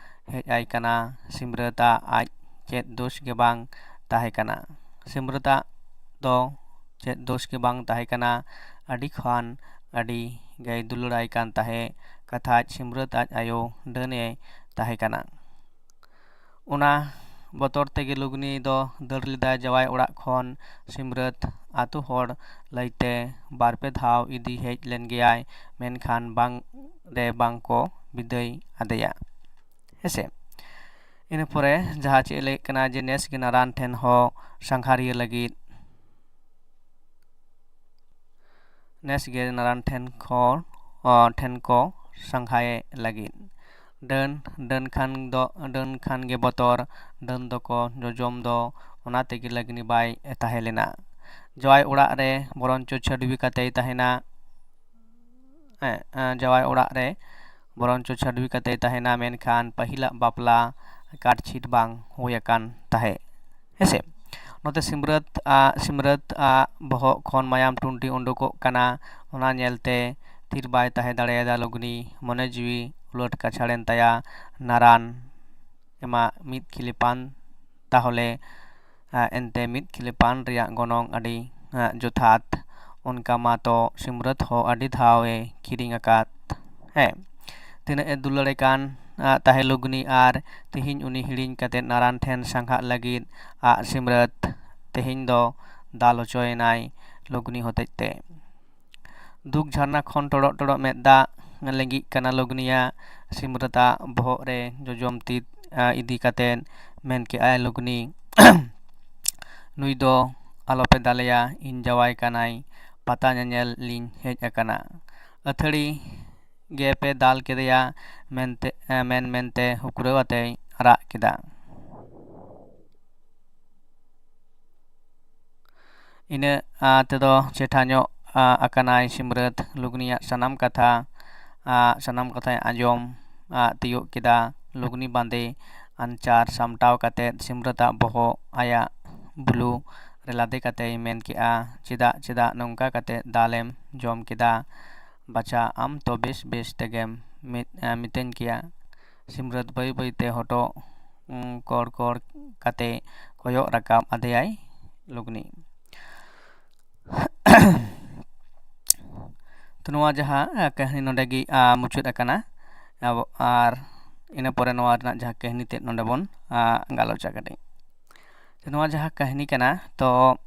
ᱦᱮᱡ ᱟᱭ ᱠᱟᱱᱟ᱾ ᱥᱤᱢᱨᱟᱹᱛᱟᱜ ᱟᱡ ᱪᱮᱫ ᱫᱳᱥ ᱜᱮ ᱵᱟᱝ ᱛᱟᱦᱮᱸ ᱠᱟᱱᱟ᱾ ᱥᱤᱢᱨᱟᱹᱛᱟᱜ ᱫᱚ ᱪᱮᱫ ᱫᱳᱥ ᱜᱮ ᱵᱟᱝ ᱛᱟᱦᱮᱸ ᱠᱟᱱᱟ᱾ ᱟᱹᱰᱤ ᱠᱷᱟᱱ ᱟᱹᱰᱤ ᱜᱮᱭ ᱫᱩᱞᱟᱹᱲᱟᱭ ᱠᱟᱱ ᱛᱟᱦᱮᱸ᱾ ᱠᱟᱛᱷᱟᱡ ᱥᱤᱢᱨᱟᱹᱛ ᱟᱡ ᱟᱭᱳ ᱰᱟᱹᱱᱮ ᱛᱟᱦᱮᱸ ᱠᱟᱱᱟ᱾ ᱚᱱᱟ ᱵᱚᱛᱚᱨ ᱛᱮᱜᱮ ᱞᱩᱜᱽᱱᱤ ᱫᱚ ᱫᱟᱹᱲ ᱞᱮᱫᱟᱭ ᱡᱟᱶᱟᱭ ᱚᱲᱟᱜ ᱠᱷᱚᱱ᱾ ᱥᱤᱢᱨᱟᱹᱛ ᱟᱛᱳ ᱦᱚᱲ ᱞᱟᱹᱭᱛᱮ ᱵᱟᱨ ᱯᱮ ᱫᱷᱟᱣ ᱤᱫᱤ ᱦᱮᱡ ᱞᱮᱱ ᱜᱮᱭᱟᱭ, ᱢᱮᱱᱠᱷᱟᱱ ᱵᱟᱝ ᱨᱮ ᱵᱟᱝ ᱠᱚ ᱵᱤᱫᱟᱹᱭ ᱟᱫᱮᱭᱟ, ᱦᱮᱸᱥᱮ᱾ ᱤᱱᱟᱹ ᱯᱚᱨᱮ ᱡᱟᱦᱟᱸ ᱪᱮᱫ ᱞᱟᱹᱭᱮᱫ ᱠᱟᱱᱟ ᱡᱮ ᱱᱮᱥ ᱜᱮ ᱱᱟᱨᱟᱱ ᱴᱷᱮᱱ ᱦᱚᱸ ᱥᱟᱸᱜᱷᱟᱨᱤᱭᱟᱹ ᱞᱟᱹᱜᱤᱫ, ᱱᱮᱥ ᱜᱮ ᱱᱟᱨᱟᱱ ᱴᱷᱮᱱ ᱠᱷᱚᱱ, ᱚ, ᱴᱷᱮᱱ ᱠᱚ ᱥᱟᱸᱜᱷᱟᱭᱮ ᱞᱟᱹᱜᱤᱫ᱾ ᱰᱟᱹᱱ, ᱰᱟᱹᱱ ᱠᱷᱟᱱ ᱫᱚ, ᱰᱟᱹᱱ ᱠᱷᱟᱱ ᱜᱮ ᱵᱚᱛᱚᱨ, ᱰᱟᱹᱱ ᱫᱚᱠᱚ ᱡᱚᱡᱚᱢ ᱫᱚ, ᱚᱱᱟ ᱛᱮᱜᱮ ᱞᱟᱹᱜᱽᱱᱤ ᱵᱟᱭ ᱛᱟᱦᱮᱸ ᱞᱮᱱᱟ᱾ ᱡᱟᱶᱟᱭ ᱚᱲᱟᱜ ᱨᱮ ᱵᱚᱨᱚᱱᱪᱚ ᱪᱷᱟᱹᱰᱣᱤ ᱠᱟᱛᱮᱭ ᱛᱟᱦᱮᱱᱟ᱾ ᱦᱮᱸ, ᱮᱸ, ᱡᱟᱶᱟᱭ ᱚᱲᱟᱜ ᱨᱮ ᱵᱚᱨᱚᱱᱪᱚ ᱪᱷᱟᱹᱰᱣᱤ ᱠᱟᱛᱮᱭ ᱛᱟᱦᱮᱱᱟ, ᱢᱮᱱᱠᱷᱟᱱ ᱯᱟᱹᱦᱤᱞᱟᱜ ᱵᱟᱯᱞᱟ ᱠᱟᱴᱪᱷᱤᱴ ᱵᱟᱝ ᱦᱩᱭ ᱟᱠᱟᱱ ᱛᱟᱦᱮᱸᱫ, ᱦᱮᱸᱥᱮ᱾ ᱱᱚᱛᱮ ᱥᱤᱢᱨᱟᱹᱛ, ᱟ, ᱥᱤᱢᱨᱟᱹᱛ, ᱟ, ᱵᱚᱦᱚᱜ ᱠᱷᱚᱱ ᱢᱟᱭᱟᱢ ᱴᱩᱱᱴᱤ ᱩᱰᱩᱠᱚᱜ ᱠᱟᱱᱟ᱾ ᱚᱱᱟ ᱧᱮᱞᱛᱮ ᱛᱷᱤᱨ ᱵᱟᱭ ᱛᱟᱦᱮᱸ ᱫᱟᱲᱮᱭᱟᱫᱟ ᱞᱩᱜᱽᱱᱤ᱾ ᱢᱚᱱᱮ ᱡᱤᱣᱤ ᱩᱞᱟᱹᱴ ᱠᱟᱪᱷᱟᱲᱮᱱ ᱛᱟᱭᱟ᱾ ᱱᱟᱨᱟᱱ ᱮᱢᱟ ᱢᱤᱫ ᱠᱷᱤᱞᱤ ᱯᱟᱱ ᱛᱟᱦᱚᱞᱮ, ᱟ, ᱮᱱᱛᱮ ᱢᱤᱫ ᱠᱷᱤᱞᱤ ᱯᱟᱱ ᱨᱮᱭᱟᱜ ᱜᱚᱱᱚᱝ ᱟᱹᱰᱤ, ᱟ, ᱡᱚᱛᱷᱟᱛ᱾ ᱚᱱᱠᱟ ᱢᱟ ᱛᱚ ᱥᱤᱢᱨᱟᱹᱛ ᱦᱚᱸ ᱟᱹᱰᱤ ᱫᱷᱟᱣ ᱮ ᱠᱤᱨᱤᱧ ᱟᱠᱟᱫ᱾ ᱦᱮᱸ, ᱛᱤᱱᱟᱹᱜ ᱮ ᱫᱩᱞᱟᱹᱲᱮ ᱠᱟᱱ, ᱟ, ᱛᱟᱦᱮᱸ ᱞᱩᱜᱽᱱᱤ, ᱟᱨ ᱛᱤᱦᱤᱧ ᱩᱱᱤ ᱦᱤᱲᱤᱧ ᱠᱟᱛᱮ ᱱᱟᱨᱟᱱ ᱴᱷᱮᱱ ᱥᱟᱸᱜᱷᱟᱜ ᱞᱟᱹᱜᱤᱫ ᱟᱜ ᱥᱤᱢᱨᱟᱹᱛ ᱛᱮᱦᱮᱧ ᱫᱚ ᱫᱟᱞ ᱦᱚᱪᱚᱭᱮᱱᱟᱭ ᱞᱩᱜᱽᱱᱤ ᱦᱚᱛᱮᱡ ᱛᱮ᱾ ᱫᱩᱠ ᱡᱷᱟᱨᱱᱟ ᱠᱷᱚᱱ ᱴᱚᱲᱚᱜ ᱴᱚᱲᱚᱜ ᱢᱮᱫ ᱫᱟᱜ ᱞᱤᱸᱜᱤᱜ ᱠᱟᱱᱟ ᱞᱩᱜᱽᱱᱤᱭᱟᱜ᱾ ᱥᱤᱢᱨᱟᱹᱛᱟᱜ ᱵᱚᱦᱚᱜ ᱨᱮ ᱡᱚᱡᱚᱢ ᱛᱤ, ᱟ, ᱤᱫᱤ ᱠᱟᱛᱮ ᱢᱮᱱ ᱠᱮᱜᱼᱟᱭ ᱞᱩᱜᱽᱱᱤ, "ᱱᱩᱭ ᱫᱚ ᱟᱞᱚᱯᱮ ᱫᱟᱞᱮᱭᱟ, ᱤᱧ ᱡᱟᱶᱟᱭ ᱠᱟᱱᱟᱭ, ᱯᱟᱛᱟ ᱧᱮᱧᱮᱞ ᱞᱤᱧ ᱦᱮᱡ ᱟᱠᱟᱱᱟ᱾" ᱟᱹᱛᱷᱟᱹᱲᱤ ᱜᱮ ᱯᱮ ᱫᱟᱞ ᱠᱮᱫᱮᱭᱟ ᱢᱮᱱᱛᱮ, ᱮ, ᱢᱮᱱ ᱢᱮᱱᱛᱮ ᱦᱩᱠᱨᱟᱹᱣ ᱟᱛᱮᱭ ᱨᱟᱜ ᱠᱮᱫᱟ᱾ ᱤᱱᱟᱹ, ᱟ, ᱛᱮᱫᱚ ᱪᱮᱴᱷᱟ ᱧᱚᱜ, ᱟ, ᱟᱠᱟᱱᱟᱭ ᱥᱤᱢᱨᱟᱹᱛ᱾ ᱞᱩᱜᱽᱱᱤᱭᱟᱜ ᱥᱟᱱᱟᱢ ᱠᱟᱛᱷᱟ, ᱟ, ᱥᱟᱱᱟᱢ ᱠᱟᱛᱷᱟᱭ ᱟᱸᱡᱚᱢ, ᱟ, ᱛᱤᱭᱳᱜ ᱠᱮᱫᱟ᱾ ᱞᱩᱜᱽᱱᱤ ᱵᱟᱸᱫᱮ ᱟᱧᱪᱟᱨ ᱥᱟᱢᱴᱟᱣ ᱠᱟᱛᱮ ᱥᱤᱢᱨᱟᱹᱛᱟᱜ ᱵᱚᱦᱚᱜ ᱟᱭᱟᱜ ᱵᱩᱞᱩ ᱨᱮ ᱞᱟᱫᱮ ᱠᱟᱛᱮᱭ ᱢᱮᱱ ᱠᱮᱜᱼᱟ, "ᱪᱮᱫᱟᱜ, ᱪᱮᱫᱟᱜ ᱱᱚᱝᱠᱟ ᱠᱟᱛᱮ ᱫᱟᱞᱮᱢ ᱡᱚᱢ ᱠᱮᱫᱟ? ᱵᱟᱪᱷᱟ, ᱟᱢ ᱛᱚ ᱵᱮᱥ ᱵᱮᱥ ᱛᱮᱜᱮᱢ ᱢᱤᱛ-, ᱮ, ᱢᱤᱛᱟᱹᱧ ᱠᱮᱭᱟ᱾" ᱥᱤᱢᱨᱟᱹᱛ ᱵᱟᱹᱭ ᱵᱟᱹᱭᱛᱮ ᱦᱚᱴᱚᱜ, ᱩᱸ, ᱠᱚᱲ ᱠᱚᱲ ᱠᱟᱛᱮ ᱠᱚᱭᱚᱜ ᱨᱟᱠᱟᱵ ᱟᱫᱮᱭᱟᱭ ᱞᱩᱜᱽᱱᱤ᱾ ᱛᱚ, ᱱᱚᱣᱟ ᱡᱟᱦᱟᱸ, ᱟ, ᱠᱟᱹᱦᱱᱤ ᱱᱚᱰᱮ ᱜᱮ, ᱟ, ᱢᱩᱪᱟᱹᱫ ᱟᱠᱟᱱᱟ᱾ ᱟᱵᱚ, ᱟᱨ ᱤᱱᱟᱹ ᱯᱚᱨᱮ ᱱᱚᱣᱟ ᱨᱮᱱᱟᱜ ᱡᱟᱦᱟᱸ ᱠᱟᱹᱦᱱᱤ ᱛᱮᱫ ᱱᱚᱰᱮ ᱵᱚᱱ, ᱟ, ᱜᱟᱞᱚᱪᱟ ᱠᱟᱹᱴᱤᱡ᱾ ᱛᱚ, ᱱᱚᱣᱟ ᱡᱟᱦᱟᱸ ᱠᱟᱹᱦᱱᱤ ᱠᱟᱱᱟ, ᱛᱚ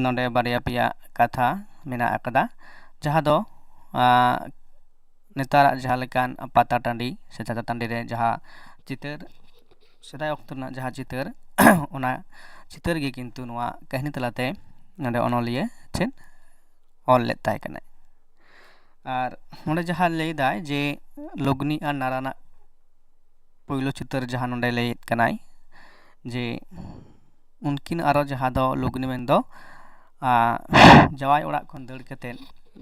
ᱱᱚᱰᱮ ᱵᱟᱨᱭᱟ ᱯᱮᱭᱟ ᱠᱟᱛᱷᱟ ᱢᱮᱱᱟᱜ ᱟᱠᱟᱫᱟ, ᱡᱟᱦᱟᱸ ᱫᱚ, ᱟ, ᱱᱮᱛᱟᱨᱟᱜ ᱡᱟᱦᱟᱸ ᱞᱮᱠᱟᱱ ᱯᱟᱛᱟ ᱴᱟᱺᱰᱤ ᱥᱮ ᱪᱷᱟᱛᱟ ᱴᱟᱺᱰᱤ ᱨᱮ ᱡᱟᱦᱟᱸ ᱪᱤᱛᱟᱹᱨ, ᱥᱮᱫᱟᱭ ᱚᱠᱛᱚ ᱨᱮᱱᱟᱜ ᱡᱟᱦᱟᱸ ᱪᱤᱛᱟᱹᱨ, ᱚᱱᱟ ᱪᱤᱛᱟᱹᱨ ᱜᱮ ᱠᱤᱱᱛᱩ ᱱᱚᱣᱟ ᱠᱟᱹᱦᱱᱤ ᱛᱟᱞᱟᱛᱮ ᱱᱚᱰᱮ ᱚᱱᱚᱞᱤᱭᱟᱹ ᱴᱷᱮᱱ ᱚᱞ ᱞᱮᱫ ᱛᱟᱦᱮᱸ ᱠᱟᱱᱟᱭ᱾ ᱟᱨ ᱱᱚᱰᱮ ᱡᱟᱦᱟᱸ ᱞᱟᱹᱭᱫᱟᱭ ᱡᱮ ᱞᱩᱜᱽᱱᱤ ᱟᱨ ᱱᱟᱨᱟᱱᱟᱜ ᱯᱳᱭᱞᱳ ᱪᱤᱛᱟᱹᱨ ᱡᱟᱦᱟᱸ ᱱᱚᱰᱮ ᱞᱟᱹᱭᱮᱫ ᱠᱟᱱᱟᱭ ᱡᱮ ᱩᱱᱠᱤᱱ ᱟᱨᱚ ᱡᱟᱦᱟᱸ ᱫᱚ ᱞᱩᱜᱽᱱᱤ ᱢᱮᱱᱫᱚ, ᱟ, ᱡᱟᱶᱟᱭ ᱚᱲᱟᱜ ᱠᱷᱚᱱ ᱫᱟᱹᱲ ᱠᱟᱛᱮᱫ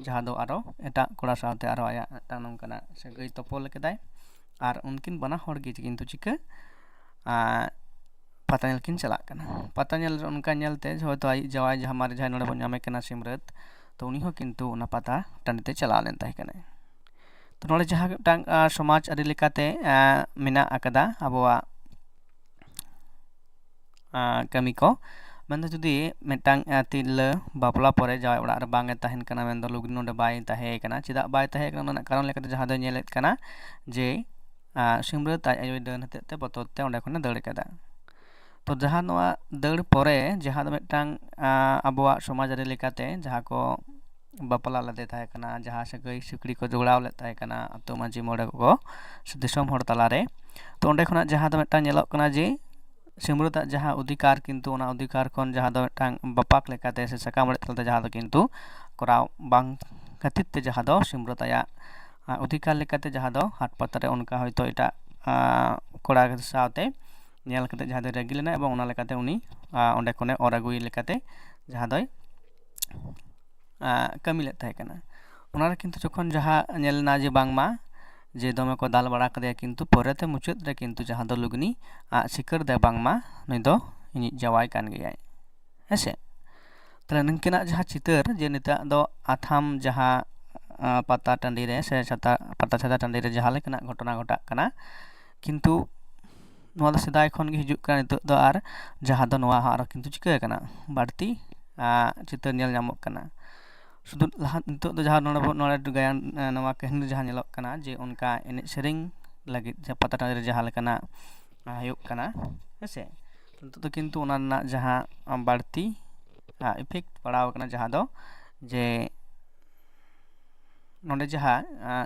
ᱡᱟᱦᱟᱸ ᱫᱚ ᱟᱨᱚ ᱮᱴᱟᱜ ᱠᱚᱲᱟ ᱥᱟᱶᱛᱮ ᱟᱨᱚ ᱟᱭᱟᱜ ᱢᱤᱫᱴᱟᱝ ᱱᱚᱝᱠᱟᱱᱟᱜ ᱥᱟᱹᱜᱟᱹᱭ ᱛᱚᱯᱚᱞ ᱠᱮᱫᱟᱭ᱾ ᱟᱨ ᱩᱱᱠᱤᱱ ᱵᱟᱱᱟ ᱦᱚᱲ ᱜᱮ ᱠᱤᱱᱛᱩ ᱪᱤᱠᱟᱹ, ᱟ, ᱯᱟᱛᱟ ᱧᱮᱞ ᱠᱤᱱ ᱪᱟᱞᱟᱜ ᱠᱟᱱᱟ᱾ ᱯᱟᱛᱟ ᱧᱮᱞ ᱨᱮ ᱚᱱᱠᱟ ᱧᱮᱞᱛᱮ ᱦᱚᱭᱛᱳ ᱟᱡ ᱡᱟᱶᱟᱭ ᱡᱟᱦᱟᱸ ᱢᱟᱨᱮ ᱡᱟᱦᱟᱸᱭ ᱱᱚᱰᱮ ᱵᱚᱱ ᱧᱟᱢᱮ ᱠᱟᱱᱟ ᱥᱤᱢᱨᱟᱹᱛ, ᱛᱚ ᱩᱱᱤ ᱦᱚᱸ ᱠᱤᱱᱛᱩ ᱚᱱᱟ ᱯᱟᱛᱟ ᱴᱟᱺᱰᱤ ᱛᱮ ᱪᱟᱞᱟᱣ ᱞᱮᱱ ᱛᱟᱦᱮᱸ ᱠᱟᱱᱟᱭ᱾ ᱛᱚ ᱱᱚᱰᱮ ᱡᱟᱦᱟᱸ ᱢᱤᱫᱴᱟᱝ, ᱟ, ᱥᱚᱢᱟᱡᱽ ᱟᱹᱨᱤ ᱞᱮᱠᱟᱛᱮ, ᱟ, ᱢᱮᱱᱟᱜ ᱟᱠᱟᱫᱟ ᱟᱵᱚᱣᱟᱜ, ᱟ, ᱠᱟᱹᱢᱤ ᱠᱚ, ᱢᱮᱱᱫᱚ ᱡᱩᱫᱤ ᱢᱤᱫᱴᱟᱝ ᱛᱤᱨᱞᱟᱹ ᱵᱟᱯᱞᱟ ᱯᱚᱨᱮ ᱡᱟᱶᱟᱭ ᱚᱲᱟᱜ ᱨᱮ ᱵᱟᱝ ᱮ ᱛᱟᱦᱮᱱ ᱠᱟᱱᱟ, ᱢᱮᱱᱫᱚ ᱞᱩᱜᱽᱱᱤ ᱱᱚᱰᱮ ᱵᱟᱭ ᱛᱟᱦᱮᱸ ᱠᱟᱱᱟ, ᱪᱮᱫᱟᱜ ᱵᱟᱭ ᱛᱟᱦᱮᱸ ᱠᱟᱱᱟ? ᱚᱱᱟ ᱨᱮᱱᱟᱜ ᱠᱟᱨᱚᱱ ᱞᱮᱠᱟᱛᱮ ᱡᱟᱦᱟᱸ ᱫᱚᱭ ᱧᱮᱞᱮᱫ ᱠᱟᱱᱟ ᱡᱮ ᱥᱤᱢᱨᱟᱹᱛ ᱟᱡ ᱟᱭᱳᱭ ᱰᱟᱹᱱ ᱦᱚᱛᱮᱡ ᱛᱮ, ᱵᱚᱛᱚᱨ ᱛᱮ ᱚᱸᱰᱮ ᱠᱷᱚᱱᱮ ᱫᱟᱹᱲ ᱠᱟᱫᱟ᱾ ᱛᱚ ᱡᱟᱦᱟᱸ ᱱᱚᱣᱟ ᱫᱟᱹᱲ ᱯᱚᱨᱮ ᱡᱟᱦᱟᱸ ᱫᱚ ᱢᱤᱫᱴᱟᱝ ᱟᱵᱚᱣᱟᱜ ᱥᱚᱢᱟᱡᱽ ᱟᱹᱨᱤ ᱞᱮᱠᱟᱛᱮ ᱡᱟᱦᱟᱸ ᱠᱚ ᱵᱟᱯᱞᱟ ᱞᱮᱫᱮ ᱛᱟᱦᱮᱸ ᱠᱟᱱᱟ, ᱡᱟᱦᱟᱸ ᱥᱟᱹᱜᱟᱹᱭ ᱥᱤᱠᱲᱤ ᱠᱚ ᱡᱚᱲᱟᱣ ᱞᱮᱫ ᱛᱟᱦᱮᱸ ᱠᱟᱱᱟ ᱟᱹᱛᱩ ᱢᱟᱹᱡᱷᱤ ᱢᱚᱬᱮ ᱠᱚ ᱥᱮ ᱫᱤᱥᱚᱢ ᱦᱚᱲ ᱛᱟᱞᱟᱨᱮ, ᱛᱚ ᱚᱸᱰᱮ ᱠᱷᱚᱱᱟᱜ ᱡᱟᱦᱟᱸ ᱫᱚ ᱢᱤᱫᱴᱟᱝ ᱧᱮᱞᱚᱜ ᱠᱟᱱᱟ ᱡᱮ ᱥᱤᱢᱨᱟᱹᱛᱟᱜ ᱡᱟᱦᱟᱸ ᱚᱫᱷᱤᱠᱟᱨ, ᱠᱤᱱᱛᱩ ᱚᱱᱟ ᱚᱫᱷᱤᱠᱟᱨ ᱠᱷᱚᱱ ᱡᱟᱦᱟᱸ ᱫᱚ ᱢᱤᱫᱴᱟᱝ ᱵᱟᱯᱟᱠ ᱞᱮᱠᱟᱛᱮ ᱥᱮ ᱥᱟᱠᱟᱢ ᱚᱲᱮᱡ ᱛᱟᱞᱟᱛᱮ ᱡᱟᱦᱟᱸ ᱫᱚ ᱠᱤᱱᱛᱩ ᱠᱚᱨᱟᱣ ᱵᱟᱝ ᱠᱷᱟᱹᱛᱤᱨ ᱛᱮ ᱡᱟᱦᱟᱸ ᱫᱚ ᱥᱤᱢᱨᱟᱹᱛ ᱟᱭᱟᱜ ᱚᱫᱷᱤᱠᱟᱨ ᱞᱮᱠᱟᱛᱮ ᱡᱟᱦᱟᱸ ᱫᱚ ᱦᱟᱴ ᱯᱟᱛᱟ ᱨᱮ ᱚᱱᱠᱟ ᱦᱚᱭᱛᱳ ᱮᱴᱟᱜ ᱠᱚᱲᱟ ᱥᱟᱶᱛᱮ ᱧᱮᱞ ᱠᱟᱛᱮ ᱡᱟᱦᱟᱸ ᱫᱚᱭ ᱨᱟᱹᱜᱤ ᱞᱮᱱᱟ, ᱮᱵᱚᱝ ᱚᱱᱟ ᱞᱮᱠᱟᱛᱮ ᱩᱱᱤ ᱚᱸᱰᱮ ᱠᱷᱚᱱᱮ ᱚᱨ ᱟᱹᱜᱩᱭᱮ ᱞᱮᱠᱟᱛᱮ ᱡᱟᱦᱟᱸ ᱫᱚᱭ ᱠᱟᱹᱢᱤ ᱞᱮᱫ ᱛᱟᱦᱮᱸ ᱠᱟᱱᱟ᱾ ᱚᱱᱟᱨᱮ ᱠᱤᱱᱛᱩ ᱡᱚᱠᱷᱚᱱ ᱡᱟᱦᱟᱸ ᱧᱮᱞ ᱮᱱᱟ ᱡᱮ ᱵᱟᱝᱢᱟ ᱡᱮ ᱫᱚᱢᱮ ᱠᱚ ᱫᱟᱞ ᱵᱟᱲᱟ ᱠᱟᱫᱮᱭᱟ, ᱠᱤᱱᱛᱩ ᱯᱚᱨᱮᱛᱮ ᱢᱩᱪᱟᱹᱫ ᱨᱮ ᱠᱤᱱᱛᱩ ᱡᱟᱦᱟᱸ ᱫᱚ ᱞᱩᱜᱽᱱᱤ ᱟᱜ ᱥᱤᱠᱟᱹᱨ ᱫᱟᱭ ᱵᱟᱝᱢᱟ ᱱᱩᱭ ᱫᱚ ᱤᱧᱤᱡ ᱡᱟᱶᱟᱭ ᱠᱟᱱ ᱜᱮᱭᱟᱭ, ᱦᱮᱸᱥᱮ᱾ ᱛᱟᱦᱞᱮ ᱱᱤᱝᱠᱟᱹᱱᱟᱜ ᱡᱟᱦᱟᱸ ᱪᱤᱛᱟᱹᱨ ᱡᱮ ᱱᱤᱛᱚᱜ ᱫᱚ ᱟᱛᱷᱟᱢ ᱡᱟᱦᱟᱸ ᱯᱟᱛᱟ ᱴᱟᱺᱰᱤ ᱨᱮ ᱥᱮ ᱪᱷᱟᱛᱟ ᱯᱟᱛᱟ ᱪᱷᱟᱛᱟ ᱴᱟᱺᱰᱤ ᱨᱮ ᱡᱟᱦᱟᱸ ᱞᱮᱠᱟᱱᱟᱜ ᱜᱷᱚᱴᱚᱱᱟ ᱜᱷᱚᱴᱟᱜ ᱠᱟᱱᱟ, ᱠᱤᱱᱛᱩ ᱱᱚᱣᱟ ᱫᱚ ᱥᱮᱫᱟᱭ ᱠᱷᱚᱱ ᱜᱮ ᱦᱤᱡᱩᱜ ᱠᱟᱱᱟ᱾ ᱱᱤᱛᱚᱜ ᱫᱚ ᱟᱨ ᱡᱟᱦᱟᱸ ᱫᱚ ᱱᱚᱣᱟ ᱦᱚᱸ ᱟᱨᱚ ᱠᱤᱱᱛᱩ ᱪᱤᱠᱟᱹ ᱠᱟᱱᱟ, ᱵᱟᱹᱲᱛᱤ ᱪᱤᱛᱟᱹᱨ ᱧᱮᱞ ᱧᱟᱢᱚᱜ ᱠᱟᱱᱟ᱾ ᱥᱩᱫᱷᱩ ᱞᱟᱦᱟ ᱱᱤᱛᱚᱜ ᱫᱚ ᱡᱟᱦᱟᱸ ᱱᱚᱰᱮ ᱵᱚ- ᱱᱚᱰᱮ ᱜᱟᱭᱟᱱ, ᱱᱚᱣᱟ ᱠᱟᱹᱦᱱᱤ ᱨᱮ ᱡᱟᱦᱟᱸ ᱧᱮᱞᱚᱜ ᱠᱟᱱᱟ ᱡᱮ ᱚᱱᱠᱟ ᱮᱱᱮᱡ ᱥᱮᱨᱮᱧ ᱞᱟᱹᱜᱤᱫ ᱡᱟᱦᱟᱸ ᱯᱟᱛᱟ ᱴᱟᱺᱰᱤ ᱨᱮ ᱡᱟᱦᱟᱸ ᱞᱮᱠᱟᱱᱟᱜ ᱦᱩᱭᱩᱜ ᱠᱟᱱᱟ, ᱦᱮᱸᱥᱮ, ᱱᱤᱛᱚᱜ ᱫᱚ ᱠᱤᱱᱛᱩ ᱚᱱᱟ ᱨᱮᱱᱟᱜ ᱡᱟᱦᱟᱸ ᱵᱟᱹᱲᱛᱤ ᱤᱯᱷᱮᱠᱴ ᱯᱟᱲᱟᱣ ᱠᱟᱱᱟ, ᱡᱟᱦᱟᱸ ᱫᱚ ᱡᱮ ᱱᱚᱰᱮ ᱡᱟᱦᱟᱸ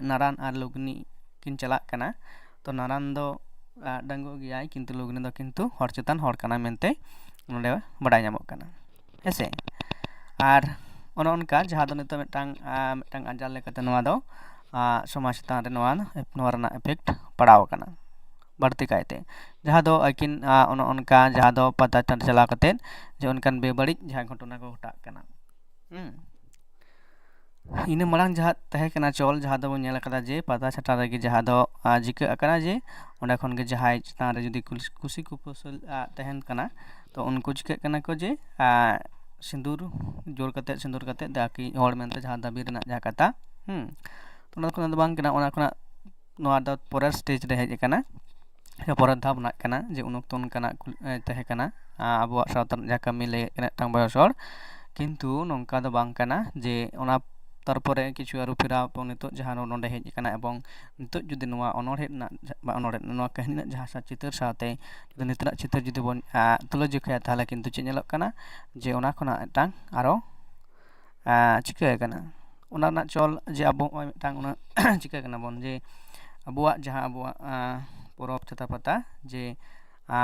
ᱱᱟᱨᱟᱱ ᱟᱨ ᱞᱩᱜᱽᱱᱤ ᱠᱤᱱ ᱪᱟᱞᱟᱜ ᱠᱟᱱᱟ, ᱛᱚ ᱱᱟᱨᱟᱱ ᱫᱚ ᱰᱟᱺᱜᱩᱣᱟᱹ ᱜᱮᱭᱟᱭ, ᱠᱤᱱᱛᱩ ᱞᱩᱜᱽᱱᱤ ᱫᱚ ᱠᱤᱱᱛᱩ ᱦᱚᱲ ᱪᱮᱛᱟᱱ ᱦᱚᱲ ᱠᱟᱱᱟᱭ ᱢᱮᱱᱛᱮ ᱱᱚᱰᱮ ᱵᱟᱰᱟᱭ ᱧᱟᱢᱚᱜ ᱠᱟᱱᱟ, ᱦᱮᱸᱥᱮ᱾ ᱟᱨ ᱚᱱᱮ ᱚᱱᱠᱟ ᱡᱟᱦᱟᱸ ᱫᱚ ᱱᱤᱛᱚᱜ ᱢᱤᱫᱴᱟᱝ ᱢᱤᱫᱴᱟᱝ ᱟᱡᱟᱨ ᱞᱮᱠᱟᱛᱮ ᱱᱚᱣᱟ ᱫᱚ ᱥᱚᱢᱟᱡᱽ ᱪᱮᱛᱟᱱ ᱨᱮ ᱱᱚᱣᱟ ᱱᱚᱣᱟ ᱨᱮᱱᱟᱜ ᱤᱯᱷᱮᱠᱴ ᱯᱟᱲᱟᱣ ᱟᱠᱟᱱᱟ ᱵᱟᱹᱲᱛᱤ ᱠᱟᱭᱛᱮ, ᱡᱟᱦᱟᱸ ᱫᱚ ᱟᱹᱠᱤᱱ ᱚᱱᱮ ᱚᱱᱠᱟ ᱡᱟᱦᱟᱸ ᱫᱚ ᱯᱟᱛᱟ ᱴᱟᱺᱰᱤ ᱪᱟᱞᱟᱣ ᱠᱟᱛᱮᱫ ᱡᱮ ᱚᱱᱠᱟᱱ ᱵᱮᱵᱟᱹᱲᱤᱡ ᱡᱟᱦᱟᱸ ᱜᱷᱚᱴᱚᱱᱟ ᱠᱚ ᱜᱷᱚᱴᱟᱜ ᱠᱟᱱᱟ᱾ ᱦᱩᱸ᱾ ᱤᱱᱟᱹ ᱢᱟᱲᱟᱝ ᱡᱟᱦᱟᱸ ᱛᱟᱦᱮᱸ ᱠᱟᱱᱟ ᱪᱚᱞ, ᱡᱟᱦᱟᱸ ᱫᱚᱵᱚᱱ ᱧᱮᱞ ᱟᱠᱟᱫᱟ ᱡᱮ ᱯᱟᱛᱟ ᱪᱷᱟᱛᱟ ᱨᱮᱜᱮ ᱡᱟᱦᱟᱸ ᱫᱚ ᱪᱤᱠᱟᱹᱜ ᱠᱟᱱᱟ ᱡᱮ ᱚᱸᱰᱮ ᱠᱷᱚᱱ ᱜᱮ ᱡᱟᱦᱟᱸᱭ ᱪᱮᱛᱟᱱ ᱨᱮ ᱡᱩᱫᱤ ᱠᱩᱥᱤ ᱠᱩᱯᱩᱥᱟᱹᱞ ᱛᱟᱦᱮᱱ ᱠᱟᱱᱟ, ᱛᱚ ᱩᱱᱠᱩ ᱪᱤᱠᱟᱹᱜ ᱠᱟᱱᱟ ᱠᱚ ᱡᱮ ᱥᱤᱸᱫᱩᱨ ᱡᱳᱨ ᱠᱟᱛᱮᱫ, ᱥᱤᱸᱫᱩᱨ ᱠᱟᱛᱮᱫ ᱫᱟᱹᱠᱤ ᱦᱚᱲ ᱢᱮᱱᱛᱮ ᱡᱟᱦᱟᱸ ᱫᱟᱹᱵᱤ ᱨᱮᱱᱟᱜ ᱡᱟᱦᱟᱸ ᱠᱟᱛᱷᱟ, ᱦᱩᱸ, ᱛᱚ ᱚᱱᱟ ᱠᱷᱚᱱᱟᱜ ᱫᱚ ᱵᱟᱝ ᱠᱟᱱᱟ, ᱚᱱᱟ ᱠᱷᱚᱱᱟᱜ ᱱᱚᱣᱟ ᱫᱚ ᱯᱚᱨᱮᱨ ᱥᱴᱮᱡᱽ ᱨᱮ ᱦᱮᱡ ᱟᱠᱟᱱᱟ, ᱯᱚᱨᱮᱨ ᱫᱷᱟᱯ ᱨᱮᱱᱟᱜ ᱠᱟᱱᱟ ᱡᱮ ᱩᱱ ᱚᱠᱛᱚ ᱚᱱᱠᱟᱱᱟᱜ ᱠᱩᱞ- ᱮ, ᱛᱟᱦᱮᱸ ᱠᱟᱱᱟ᱾ ᱟᱵᱚᱣᱟᱜ ᱥᱟᱶᱛᱟ ᱨᱮᱱᱟᱜ ᱡᱟᱦᱟᱸ ᱠᱟᱹᱢᱤ ᱞᱟᱹᱭᱮᱫ ᱠᱟᱱᱟ ᱢᱤᱫᱴᱟᱝ ᱵᱚᱭᱚᱥ ᱦᱚᱲ, ᱠᱤᱱᱛᱩ ᱱᱚᱝᱠᱟ ᱫᱚ ᱵᱟᱝ ᱠᱟᱱᱟ ᱡᱮ ᱚᱱᱟ ᱛᱟᱨᱯᱚᱨᱮ ᱠᱤᱪᱷᱩ ᱟᱹᱨᱩ ᱯᱷᱮᱨᱟᱣ ᱱᱤᱛᱚᱜ ᱡᱟᱦᱟᱸ ᱱᱚᱰᱮ ᱦᱮᱡ ᱟᱠᱟᱱᱟ, ᱮᱵᱚᱝ ᱱᱤᱛᱚᱜ ᱡᱩᱫᱤ ᱱᱚᱣᱟ ᱚᱱᱚᱬᱦᱮ ᱨᱮᱱᱟᱜ ᱡᱟ-, ᱵᱟ ᱚᱱᱚᱬᱦᱮ, ᱱᱚᱣᱟ ᱠᱟᱹᱦᱱᱤ ᱨᱮᱱᱟᱜ ᱡᱟᱦᱟᱸ ᱪᱤᱛᱟᱹᱨ ᱥᱟᱶᱛᱮ ᱡᱩᱫᱤ ᱱᱤᱛᱚᱜ ᱪᱤᱛᱟᱹᱨ ᱡᱩᱫᱤ ᱵᱚᱱ, ᱟ, ᱛᱩᱞᱟᱹ ᱡᱚᱠᱷᱟᱭᱟ, ᱛᱟᱦᱚᱞᱮ ᱠᱤᱱᱛᱩ ᱪᱮᱫ ᱧᱮᱞᱚᱜ ᱠᱟᱱᱟ ᱡᱮ ᱚᱱᱟ ᱠᱷᱚᱱᱟᱜ ᱢᱤᱫᱴᱟᱝ ᱟᱨᱚ, ᱟ, ᱪᱤᱠᱟᱹ ᱟᱠᱟᱱᱟ, ᱚᱱᱟ ᱨᱮᱱᱟᱜ ᱪᱚᱞ ᱡᱮ ᱟᱵᱚ ᱱᱚᱜᱼᱚᱭ ᱢᱤᱫᱴᱟᱝ ᱩᱱᱟᱹᱜ ᱪᱤᱠᱟᱹ ᱠᱟᱱᱟ ᱵᱚᱱ ᱡᱮ ᱟᱵᱚᱣᱟᱜ ᱡᱟᱦᱟᱸ ᱟᱵᱚᱣᱟᱜ, ᱟ, ᱯᱚᱨᱚᱵᱽ ᱪᱷᱟᱛᱟ ᱯᱟᱛᱟ ᱡᱮ, ᱟ,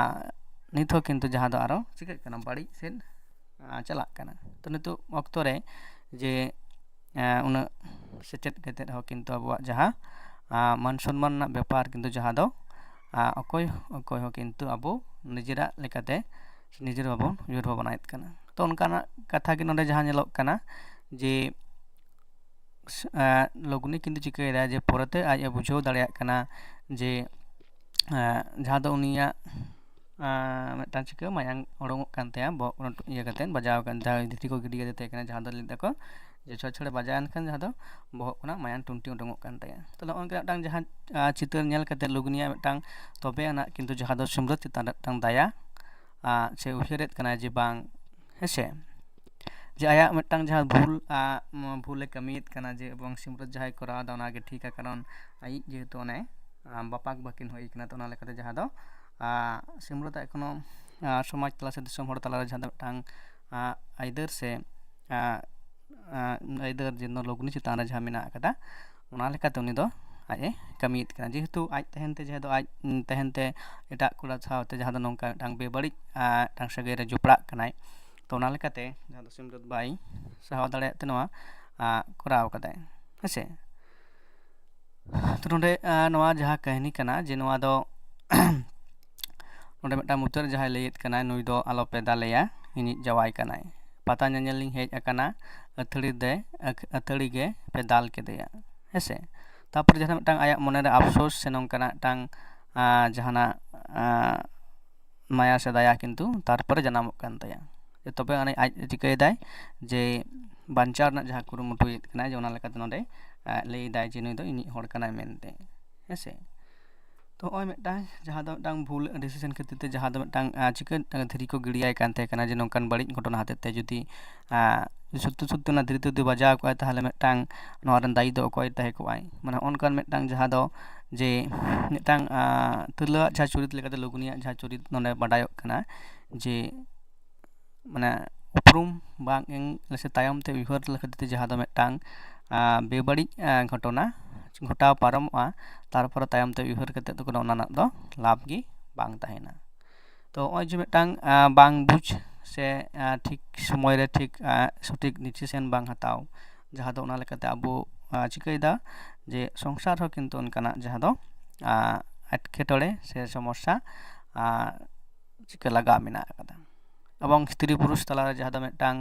ᱱᱤᱛ ᱦᱚᱸ ᱠᱤᱱᱛᱩ ᱡᱟᱦᱟᱸ ᱫᱚ ᱟᱨᱚ ᱪᱤᱠᱟᱹᱜ ᱠᱟᱱᱟ, ᱵᱟᱹᱲᱤᱡ ᱥᱮᱫ, ᱟ, ᱪᱟᱞᱟᱜ ᱠᱟᱱᱟ᱾ ᱛᱚ ᱱᱤᱛᱚᱜ ᱚᱠᱛᱚ ᱨᱮ ᱡᱮ, ᱟ, ᱩᱱᱟᱹᱜ ᱥᱮᱪᱮᱫ ᱠᱟᱛᱮᱫ ᱦᱚᱸ ᱠᱤᱱᱛᱩ ᱟᱵᱚᱣᱟᱜ ᱡᱟᱦᱟᱸ, ᱟ, ᱢᱟᱱ ᱥᱚᱱᱢᱟᱱ ᱨᱮᱱᱟᱜ ᱵᱮᱯᱟᱨ ᱠᱤᱱᱛᱩ ᱡᱟᱦᱟᱸ ᱫᱚ, ᱟ, ᱚᱠᱚᱭ ᱚᱠᱚᱭ ᱦᱚᱸ ᱠᱤᱱᱛᱩ ᱟᱵᱚ ᱱᱤᱡᱮᱨᱟᱜ ᱞᱮᱠᱟᱛᱮ ᱱᱤᱡᱮᱨ ᱵᱟᱵᱚᱱ ᱩᱭᱦᱟᱹᱨ ᱵᱷᱟᱵᱽᱱᱟᱭᱮᱫ ᱠᱟᱱᱟ᱾ ᱛᱚ ᱚᱱᱠᱟᱱᱟᱜ ᱠᱟᱛᱷᱟ ᱜᱮ ᱱᱚᱰᱮ ᱡᱟᱦᱟᱸ ᱧᱮᱞᱚᱜ ᱠᱟᱱᱟ ᱡᱮ, ᱮᱸ, ᱞᱚᱜᱽᱱᱤ ᱠᱤᱱᱛᱩ ᱪᱤᱠᱟᱹᱭᱮᱫᱟᱭ ᱡᱮ ᱯᱚᱨᱮᱛᱮ ᱟᱡ ᱮ ᱵᱩᱡᱷᱟᱹᱣ ᱫᱟᱲᱮᱭᱟᱜ ᱠᱟᱱᱟ ᱡᱮ, ᱮᱸ, ᱡᱟᱦᱟᱸ ᱫᱚ ᱩᱱᱤᱭᱟᱜ, ᱮᱸ, ᱢᱤᱫᱴᱟᱝ ᱪᱤᱠᱟᱹ ᱢᱟᱭᱟᱝ ᱩᱰᱩᱝᱚᱜ ᱠᱟᱱ ᱛᱟᱭᱟ ᱵᱚᱦᱚᱜ ᱠᱷᱚᱱ ᱤᱭᱟᱹ ᱠᱟᱛᱮᱫ, ᱵᱟᱡᱟᱣ ᱟᱠᱟᱱ ᱡᱟᱦᱟᱸ ᱫᱷᱤᱨᱤ ᱠᱚ ᱜᱤᱰᱤ ᱟᱫᱮ ᱛᱟᱦᱮᱸ ᱠᱟᱱᱟ, ᱡᱟᱦᱟᱸ ᱫᱚ ᱞᱟᱹᱭ ᱫᱟᱠᱚ ᱡᱮ ᱪᱷᱚᱲ ᱪᱷᱚᱲᱮ ᱵᱟᱡᱟᱣ ᱮᱱᱠᱷᱟᱱ ᱡᱟᱦᱟᱸ ᱫᱚ ᱵᱚᱦᱚᱜ ᱠᱷᱚᱱᱟᱜ ᱢᱟᱭᱟᱝ ᱴᱩᱱᱴᱤ ᱩᱰᱩᱝᱚᱜ ᱠᱟᱱ ᱛᱟᱭᱟ᱾ ᱛᱟᱦᱞᱮ ᱱᱚᱜᱼᱚ ᱱᱚᱝᱠᱟᱱᱟᱜ ᱢᱤᱫᱴᱟᱝ ᱡᱟᱦᱟᱸ, ᱟᱸ, ᱪᱤᱛᱟᱹᱨ ᱧᱮᱞ ᱠᱟᱛᱮᱫ ᱞᱚᱜᱽᱱᱤᱭᱟᱜ ᱢᱤᱫᱴᱟᱝ ᱛᱚᱵᱮ ᱟᱱᱟᱜ ᱠᱤᱱᱛᱩ ᱡᱟᱦᱟᱸ ᱫᱚ ᱥᱤᱢᱨᱟᱹᱛ ᱪᱮᱛᱟᱱ ᱨᱮ ᱢᱤᱫᱴᱟᱝ ᱫᱟᱭᱟ, ᱟᱸ, ᱥᱮ ᱩᱭᱦᱟᱹᱨᱮᱫ ᱠᱟᱱᱟᱭ ᱡᱮ ᱵᱟᱝ, ᱦᱮᱸᱥᱮ, ᱡᱮ ᱟᱭᱟᱜ ᱢᱤᱫᱴᱟᱝ ᱡᱟᱦᱟᱸ ᱵᱷᱩᱞ, ᱟᱸ, ᱢ-, ᱵᱷᱩᱞᱮ ᱠᱟᱹᱢᱤᱭᱮᱫ ᱠᱟᱱᱟ ᱡᱮ ᱮᱵᱚᱝ ᱥᱤᱢᱨᱟᱹᱛ ᱡᱟᱦᱟᱸᱭ ᱠᱚᱨᱟᱣ ᱮᱫᱟ ᱚᱱᱟᱜᱮ ᱴᱷᱤᱠᱟ, ᱠᱟᱨᱚᱱ ᱟᱡᱤᱡ ᱡᱮᱦᱮᱛᱩ ᱚᱱᱮ, ᱟᱸ, ᱵᱟᱯᱟᱠ ᱵᱟᱹᱠᱤᱱ ᱦᱩᱭ ᱠᱟᱱᱟ, ᱛᱚ ᱚᱱᱟ ᱞᱮᱠᱟᱛᱮ ᱡᱟᱦᱟᱸ ᱫᱚ, ᱟᱸ, ᱥᱤᱢᱨᱟᱹᱛ ᱟᱜ ᱠᱳᱱᱳ, ᱟᱸ, ᱥᱚᱢᱟᱡᱽ ᱛᱟᱞᱟ ᱥᱮ ᱫᱤᱥᱚᱢ ᱦᱚᱲ ᱛᱟᱞᱟᱨᱮ ᱡᱟᱦᱟᱸ ᱫᱚ ᱢᱤᱫᱴᱟᱝ, ᱟᱸ, ᱟᱹᱭᱫᱟᱹᱨ ᱥᱮ, ᱟᱸ, ᱟᱸ, ᱟᱹᱭᱫᱟᱹᱨ ᱡᱮ ᱞᱚᱜᱽᱱᱤ ᱪᱮᱛᱟᱱ ᱨᱮ ᱡᱟᱦᱟᱸ ᱢᱮᱱᱟᱜ ᱟᱠᱟᱫᱟ, ᱚᱱᱟ ᱞᱮᱠᱟᱛᱮ ᱩᱱᱤ ᱫᱚ ᱟᱡ ᱮ ᱠᱟᱹᱢᱤᱭᱮᱫ ᱠᱟᱱᱟ᱾ ᱡᱮᱦᱮᱛᱩ ᱟᱡ ᱛᱟᱦᱮᱱ ᱛᱮ, ᱡᱟᱦᱟᱸ ᱫᱚ ᱟᱡ, ᱩᱸ, ᱛᱟᱦᱮᱱ ᱛᱮ ᱮᱴᱟᱜ ᱠᱚᱲᱟ ᱥᱟᱶᱛᱮ ᱡᱟᱦᱟᱸ ᱫᱚ ᱱᱚᱝᱠᱟ ᱢᱤᱫᱴᱟᱝ ᱵᱮᱵᱟᱹᱲᱤᱡ, ᱟᱸ, ᱢᱤᱫᱴᱟᱝ ᱥᱟᱹᱜᱟᱹᱭ ᱨᱮ ᱡᱚᱯᱲᱟᱜ ᱠᱟᱱᱟᱭ, ᱛᱚ ᱚᱱᱟ ᱞᱮᱠᱟᱛᱮ ᱡᱟᱦᱟᱸ ᱫᱚ ᱥᱤᱢᱨᱟᱹᱛ ᱵᱟᱭ ᱥᱟᱦᱟᱣ ᱫᱟᱲᱮᱭᱟᱜ ᱛᱮ ᱱᱚᱣᱟ, ᱟᱸ, ᱠᱚᱨᱟᱣ ᱠᱟᱫᱟᱭ, ᱦᱮᱸᱥᱮ᱾ ᱛᱚ ᱱᱚᱰᱮ, ᱟᱸ, ᱱᱚᱣᱟ ᱡᱟᱦᱟᱸ ᱠᱟᱹᱦᱱᱤ ᱠᱟᱱᱟ ᱡᱮ ᱱᱚᱣᱟ ᱫᱚ ᱱᱚᱰᱮ ᱢᱤᱫᱴᱟᱝ ᱢᱩᱪᱟᱹᱫ ᱨᱮ ᱡᱟᱦᱟᱸᱭ ᱞᱟᱹᱭᱮᱫ ᱠᱟᱱᱟᱭ, "ᱱᱩᱭ ᱫᱚ ᱟᱞᱚᱯᱮ ᱫᱟᱞᱮᱭᱟ, ᱤᱧᱤᱡ ᱡᱟᱶᱟᱭ ᱠᱟᱱᱟᱭ᱾ ᱯᱟᱛᱟ ᱧᱮᱧᱮᱞ ᱞᱤᱧ ᱦᱮᱡ ᱟᱠᱟᱱᱟ, ᱟᱹᱛᱷᱟᱹᱲᱤ ᱫᱮ-, ᱟᱹᱠ-, ᱟᱹᱛᱷᱟᱹᱲᱤ ᱜᱮ ᱯᱮ ᱫᱟᱞ ᱠᱮᱫᱮᱭᱟ", ᱦᱮᱸᱥᱮ᱾ ᱛᱟᱨᱯᱚᱨᱮ ᱡᱟᱦᱟᱸ ᱢᱤᱫᱴᱟᱝ ᱟᱭᱟᱜ ᱢᱚᱱᱮᱨᱮ ᱟᱯᱥᱳᱥ ᱥᱮ ᱱᱚᱝᱠᱟᱱᱟᱜ ᱢᱤᱫᱴᱟᱝ, ᱟᱸ, ᱡᱟᱦᱟᱱᱟᱜ, ᱟᱸ, ᱢᱟᱭᱟ ᱥᱮ ᱫᱟᱭᱟ ᱠᱤᱱᱛᱩ ᱛᱟᱨᱯᱚᱨᱮ ᱡᱟᱱᱟᱢᱚᱜ ᱠᱟᱱ ᱛᱟᱭᱟ᱾ ᱡᱮ ᱛᱚᱵᱮ ᱟᱹᱱᱤᱡ ᱟᱡ ᱪᱤᱠᱟᱹᱭᱮᱫᱟᱭ ᱡᱮ ᱵᱟᱧᱪᱟᱣ ᱨᱮᱱᱟᱜ ᱡᱟᱦᱟᱸ ᱠᱩᱨᱩᱢᱩᱴᱩᱭᱮᱫ ᱠᱟᱱᱟᱭ, ᱡᱮ ᱚᱱᱟ ᱞᱮᱠᱟᱛᱮ ᱱᱚᱰᱮ, ᱟᱸ, ᱞᱟᱹᱭᱮᱫᱟᱭ ᱡᱮ ᱱᱩᱭ ᱫᱚ ᱤᱧᱤᱡ ᱦᱚᱲ ᱠᱟᱱᱟᱭ ᱢᱮᱱᱛᱮ, ᱦᱮᱸᱥᱮ᱾ ᱛᱚ ᱱᱚᱜᱼᱚᱭ ᱢᱤᱫᱴᱟᱝ ᱡᱟᱦᱟᱸ ᱫᱚ ᱢᱤᱫᱴᱟᱝ ᱵᱷᱩᱞ ᱰᱤᱥᱤᱥᱮᱱ ᱠᱷᱟᱹᱛᱤᱨ ᱛᱮ ᱡᱟᱦᱟᱸ ᱫᱚ ᱢᱤᱫᱴᱟᱝ ᱪᱤᱠᱟᱹ ᱫᱷᱤᱨᱤ ᱠᱚ ᱜᱤᱰᱤᱭᱟᱭ ᱠᱟᱱ ᱛᱟᱦᱮᱸ ᱠᱟᱱᱟ, ᱡᱮ ᱱᱚᱝᱠᱟᱱ ᱵᱟᱹᱲᱤᱡ ᱜᱷᱚᱴᱚᱱᱟ ᱦᱚᱛᱮᱡ ᱛᱮ ᱡᱩᱫᱤ ᱥᱚᱛᱛᱤ ᱥᱚᱛᱛᱤ ᱚᱱᱟ ᱫᱷᱤᱨᱤ ᱛᱮ ᱡᱩᱫᱤ ᱵᱟᱡᱟᱣ ᱠᱚᱜᱼᱟᱭ, ᱛᱟᱦᱚᱞᱮ ᱢᱤᱫᱴᱟᱝ ᱱᱚᱣᱟ ᱨᱮᱱ ᱫᱟᱭᱤ ᱫᱚ ᱚᱠᱚᱭ ᱛᱟᱦᱮᱸ ᱠᱚᱜᱼᱟᱭ? ᱢᱟᱱᱮ ᱚᱱᱠᱟᱱ ᱢᱤᱫᱴᱟᱝ ᱡᱟᱦᱟᱸ ᱫᱚ ᱡᱮ ᱢᱤᱫᱴᱟᱝ ᱛᱤᱨᱞᱟᱹᱣᱟᱜ ᱡᱟᱦᱟᱸ ᱪᱩᱨᱤᱛ ᱞᱮᱠᱟᱛᱮ ᱞᱩᱜᱩᱱᱤᱭᱟᱜ ᱡᱟᱦᱟᱸ ᱪᱩᱨᱤᱛ ᱱᱚᱰᱮ ᱵᱟᱰᱟᱭᱚᱜ ᱠᱟᱱᱟ, ᱡᱮ ᱢᱟᱱᱮ ᱩᱯᱨᱩᱢ ᱵᱟᱝ ᱮᱢ ᱥᱮ ᱛᱟᱭᱚᱢ ᱛᱮ ᱩᱭᱦᱟᱹᱨ ᱠᱷᱟᱹᱛᱤᱨ ᱛᱮ ᱡᱟᱦᱟᱸ ᱫᱚ ᱢᱤᱫᱴᱟᱝ ᱵᱮᱵᱟᱹᱲᱤᱡ ᱜᱷᱚᱴᱚᱱᱟ ᱜᱷᱚᱴᱟᱣ ᱯᱟᱨᱚᱢᱚᱜᱼᱟ, ᱛᱟᱨᱯᱚᱨᱮ ᱛᱟᱭᱚᱢ ᱛᱮ ᱩᱭᱦᱟᱹᱨ ᱠᱟᱛᱮ ᱫᱚ ᱠᱳᱱᱳ ᱚᱱᱟ ᱨᱮᱱᱟᱜ ᱫᱚ ᱞᱟᱵᱷ ᱜᱮ ᱵᱟᱝ ᱛᱟᱦᱮᱱᱟ᱾ ᱛᱚ ᱱᱚᱜᱼᱚᱭ ᱡᱮ ᱢᱤᱫᱴᱟᱝ ᱵᱟᱝ ᱵᱩᱡᱽ ᱥᱮ ᱴᱷᱤᱠ ᱥᱚᱢᱚᱭ ᱨᱮ ᱴᱷᱤᱠ ᱥᱚᱴᱷᱤᱠ ᱰᱤᱥᱤᱥᱮᱱ ᱵᱟᱝ ᱦᱟᱛᱟᱣ, ᱡᱟᱦᱟᱸ ᱫᱚ ᱚᱱᱟ ᱞᱮᱠᱟᱛᱮ ᱟᱵᱚ ᱪᱤᱠᱟᱹᱭᱮᱫᱟ ᱡᱮ ᱥᱚᱝᱥᱟᱨ ᱦᱚᱸ ᱠᱤᱱᱛᱩ ᱚᱱᱠᱟᱱᱟᱜ ᱡᱟᱦᱟᱸ ᱫᱚ ᱮᱴᱠᱮᱴᱚᱬᱮ ᱥᱮ ᱥᱚᱢᱚᱥᱥᱟ ᱪᱤᱠᱟᱹ ᱞᱟᱜᱟᱣ ᱢᱮᱱᱟᱜ ᱟᱠᱟᱫᱟ᱾ ᱮᱵᱚᱝ ᱥᱛᱨᱤ ᱯᱩᱨᱩᱥ ᱛᱟᱞᱟᱨᱮ ᱡᱟᱦᱟᱸ ᱫᱚ ᱢᱤᱫᱴᱟᱝ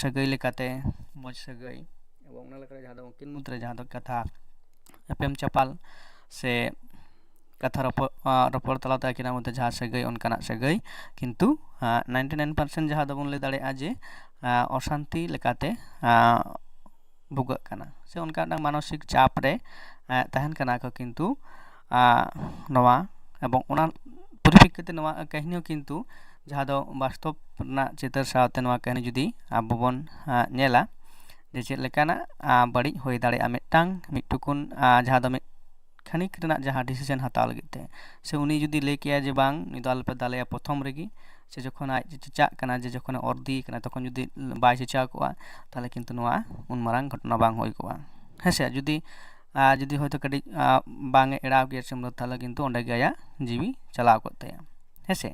ᱥᱟᱹᱜᱟᱹᱭ ᱞᱮᱠᱟᱛᱮ ᱢᱚᱡᱽ ᱥᱟᱹᱜᱟᱹᱭ, ᱮᱵᱚᱝ ᱚᱱᱟ ᱞᱮᱠᱟᱛᱮ ᱡᱟᱦᱟᱸ ᱫᱚ ᱩᱱᱠᱤᱱ ᱢᱩᱫᱽᱨᱮ ᱡᱟᱦᱟᱸ ᱫᱚ ᱠᱟᱛᱷᱟ ᱮᱯᱮᱢ ᱪᱟᱯᱟᱞ ᱥᱮ ᱠᱟᱛᱷᱟ ᱨᱚᱯᱚᱲ, ᱨᱚᱯᱚᱲ ᱛᱟᱞᱟᱛᱮ ᱟᱹᱠᱤᱱᱟᱜ ᱢᱚᱫᱽᱫᱷᱮ ᱡᱟᱦᱟᱸ ᱥᱟᱹᱜᱟᱹᱭ, ᱚᱱᱠᱟᱱᱟᱜ ᱥᱟᱹᱜᱟᱹᱭ ᱠᱤᱱᱛᱩ ᱱᱟᱭᱤᱱᱴᱤ ᱱᱟᱭᱤᱱ ᱯᱟᱨᱥᱮᱱᱴ ᱡᱟᱦᱟᱸ ᱫᱚᱵᱚᱱ ᱞᱟᱹᱭ ᱫᱟᱲᱮᱭᱟᱜᱼᱟ ᱡᱮ ᱚᱥᱟᱱᱛᱤ ᱞᱮᱠᱟᱛᱮ ᱵᱷᱩᱜᱟᱹᱜ ᱠᱟᱱᱟ, ᱥᱮ ᱚᱱᱠᱟ ᱢᱤᱫᱴᱟᱝ ᱢᱟᱱᱚᱥᱤᱠ ᱪᱟᱯ ᱨᱮ ᱛᱟᱦᱮᱱ ᱠᱟᱱᱟ ᱠᱚ᱾ ᱠᱤᱱᱛᱩ ᱱᱚᱣᱟ ᱮᱵᱚᱝ ᱚᱱᱟ ᱯᱚᱨᱤᱯᱨᱮᱠᱠᱷᱤᱛ ᱛᱮ ᱱᱚᱣᱟ ᱠᱟᱹᱦᱱᱤ ᱦᱚᱸ ᱠᱤᱱᱛᱩ ᱡᱟᱦᱟᱸ ᱫᱚ ᱵᱟᱥᱛᱚᱵ ᱨᱮᱱᱟᱜ ᱪᱤᱛᱟᱹᱨ ᱥᱟᱶᱛᱮ ᱱᱚᱣᱟ ᱠᱟᱹᱦᱱᱤ ᱡᱩᱫᱤ ᱟᱵᱚ ᱵᱚᱱ ᱧᱮᱞᱟ, ᱡᱮ ᱪᱮᱫ ᱞᱮᱠᱟᱱᱟᱜ ᱵᱟᱹᱲᱤᱡ ᱦᱩᱭ ᱫᱟᱲᱮᱭᱟᱜᱼᱟ ᱢᱤᱫᱴᱟᱝ ᱢᱤᱫ ᱴᱩᱠᱩᱱ ᱡᱟᱦᱟᱸ ᱫᱚ ᱢᱤᱫ ᱠᱷᱟᱹᱱᱤᱠ ᱨᱮᱱᱟᱜ ᱡᱟᱦᱟᱸ ᱰᱤᱥᱤᱥᱮᱱ ᱦᱟᱛᱟᱣ ᱞᱟᱹᱜᱤᱫ ᱛᱮ, ᱥᱮ ᱩᱱᱤ ᱡᱩᱫᱤ ᱞᱟᱹᱭ ᱠᱮᱭᱟ ᱡᱮ ᱵᱟᱝ, ᱱᱩᱭ ᱫᱚ ᱟᱞᱚᱯᱮ ᱫᱟᱞᱮᱭᱟ ᱯᱨᱚᱛᱷᱚᱢ ᱨᱮᱜᱮ, ᱥᱮ ᱡᱚᱠᱷᱚᱱ ᱟᱡ ᱪᱮᱸᱪᱟᱜ ᱠᱟᱱᱟ, ᱡᱮ ᱡᱚᱠᱷᱚᱱᱮ ᱚᱨ ᱤᱫᱤᱭᱮ ᱠᱟᱱᱟ, ᱛᱚᱠᱷᱚᱱ ᱡᱩᱫᱤ ᱵᱟᱭ ᱪᱮᱸᱪᱟᱣ ᱠᱚᱜᱼᱟ, ᱛᱟᱦᱚᱞᱮ ᱠᱤᱱᱛᱩ ᱱᱚᱣᱟ ᱩᱱ ᱢᱟᱨᱟᱝ ᱜᱷᱚᱴᱚᱱᱟ ᱵᱟᱝ ᱦᱩᱭ ᱠᱚᱜᱼᱟ᱾ ᱦᱮᱸ ᱥᱮ? ᱡᱩᱫᱤ ᱡᱩᱫᱤ ᱦᱚᱭᱛᱳ ᱠᱟᱹᱴᱤᱡ ᱵᱟᱝ ᱮ ᱮᱲᱟᱣ ᱠᱮᱭᱟ ᱥᱤᱢᱨᱟᱹᱛ, ᱛᱟᱦᱚᱞᱮ ᱠᱤᱱᱛᱩ ᱚᱸᱰᱮ ᱜᱮ ᱟᱭᱟᱜ ᱡᱤᱣᱤ ᱪᱟᱞᱟᱣ ᱠᱚᱜ ᱛᱟᱭᱟ᱾ ᱦᱮᱸ ᱥᱮ?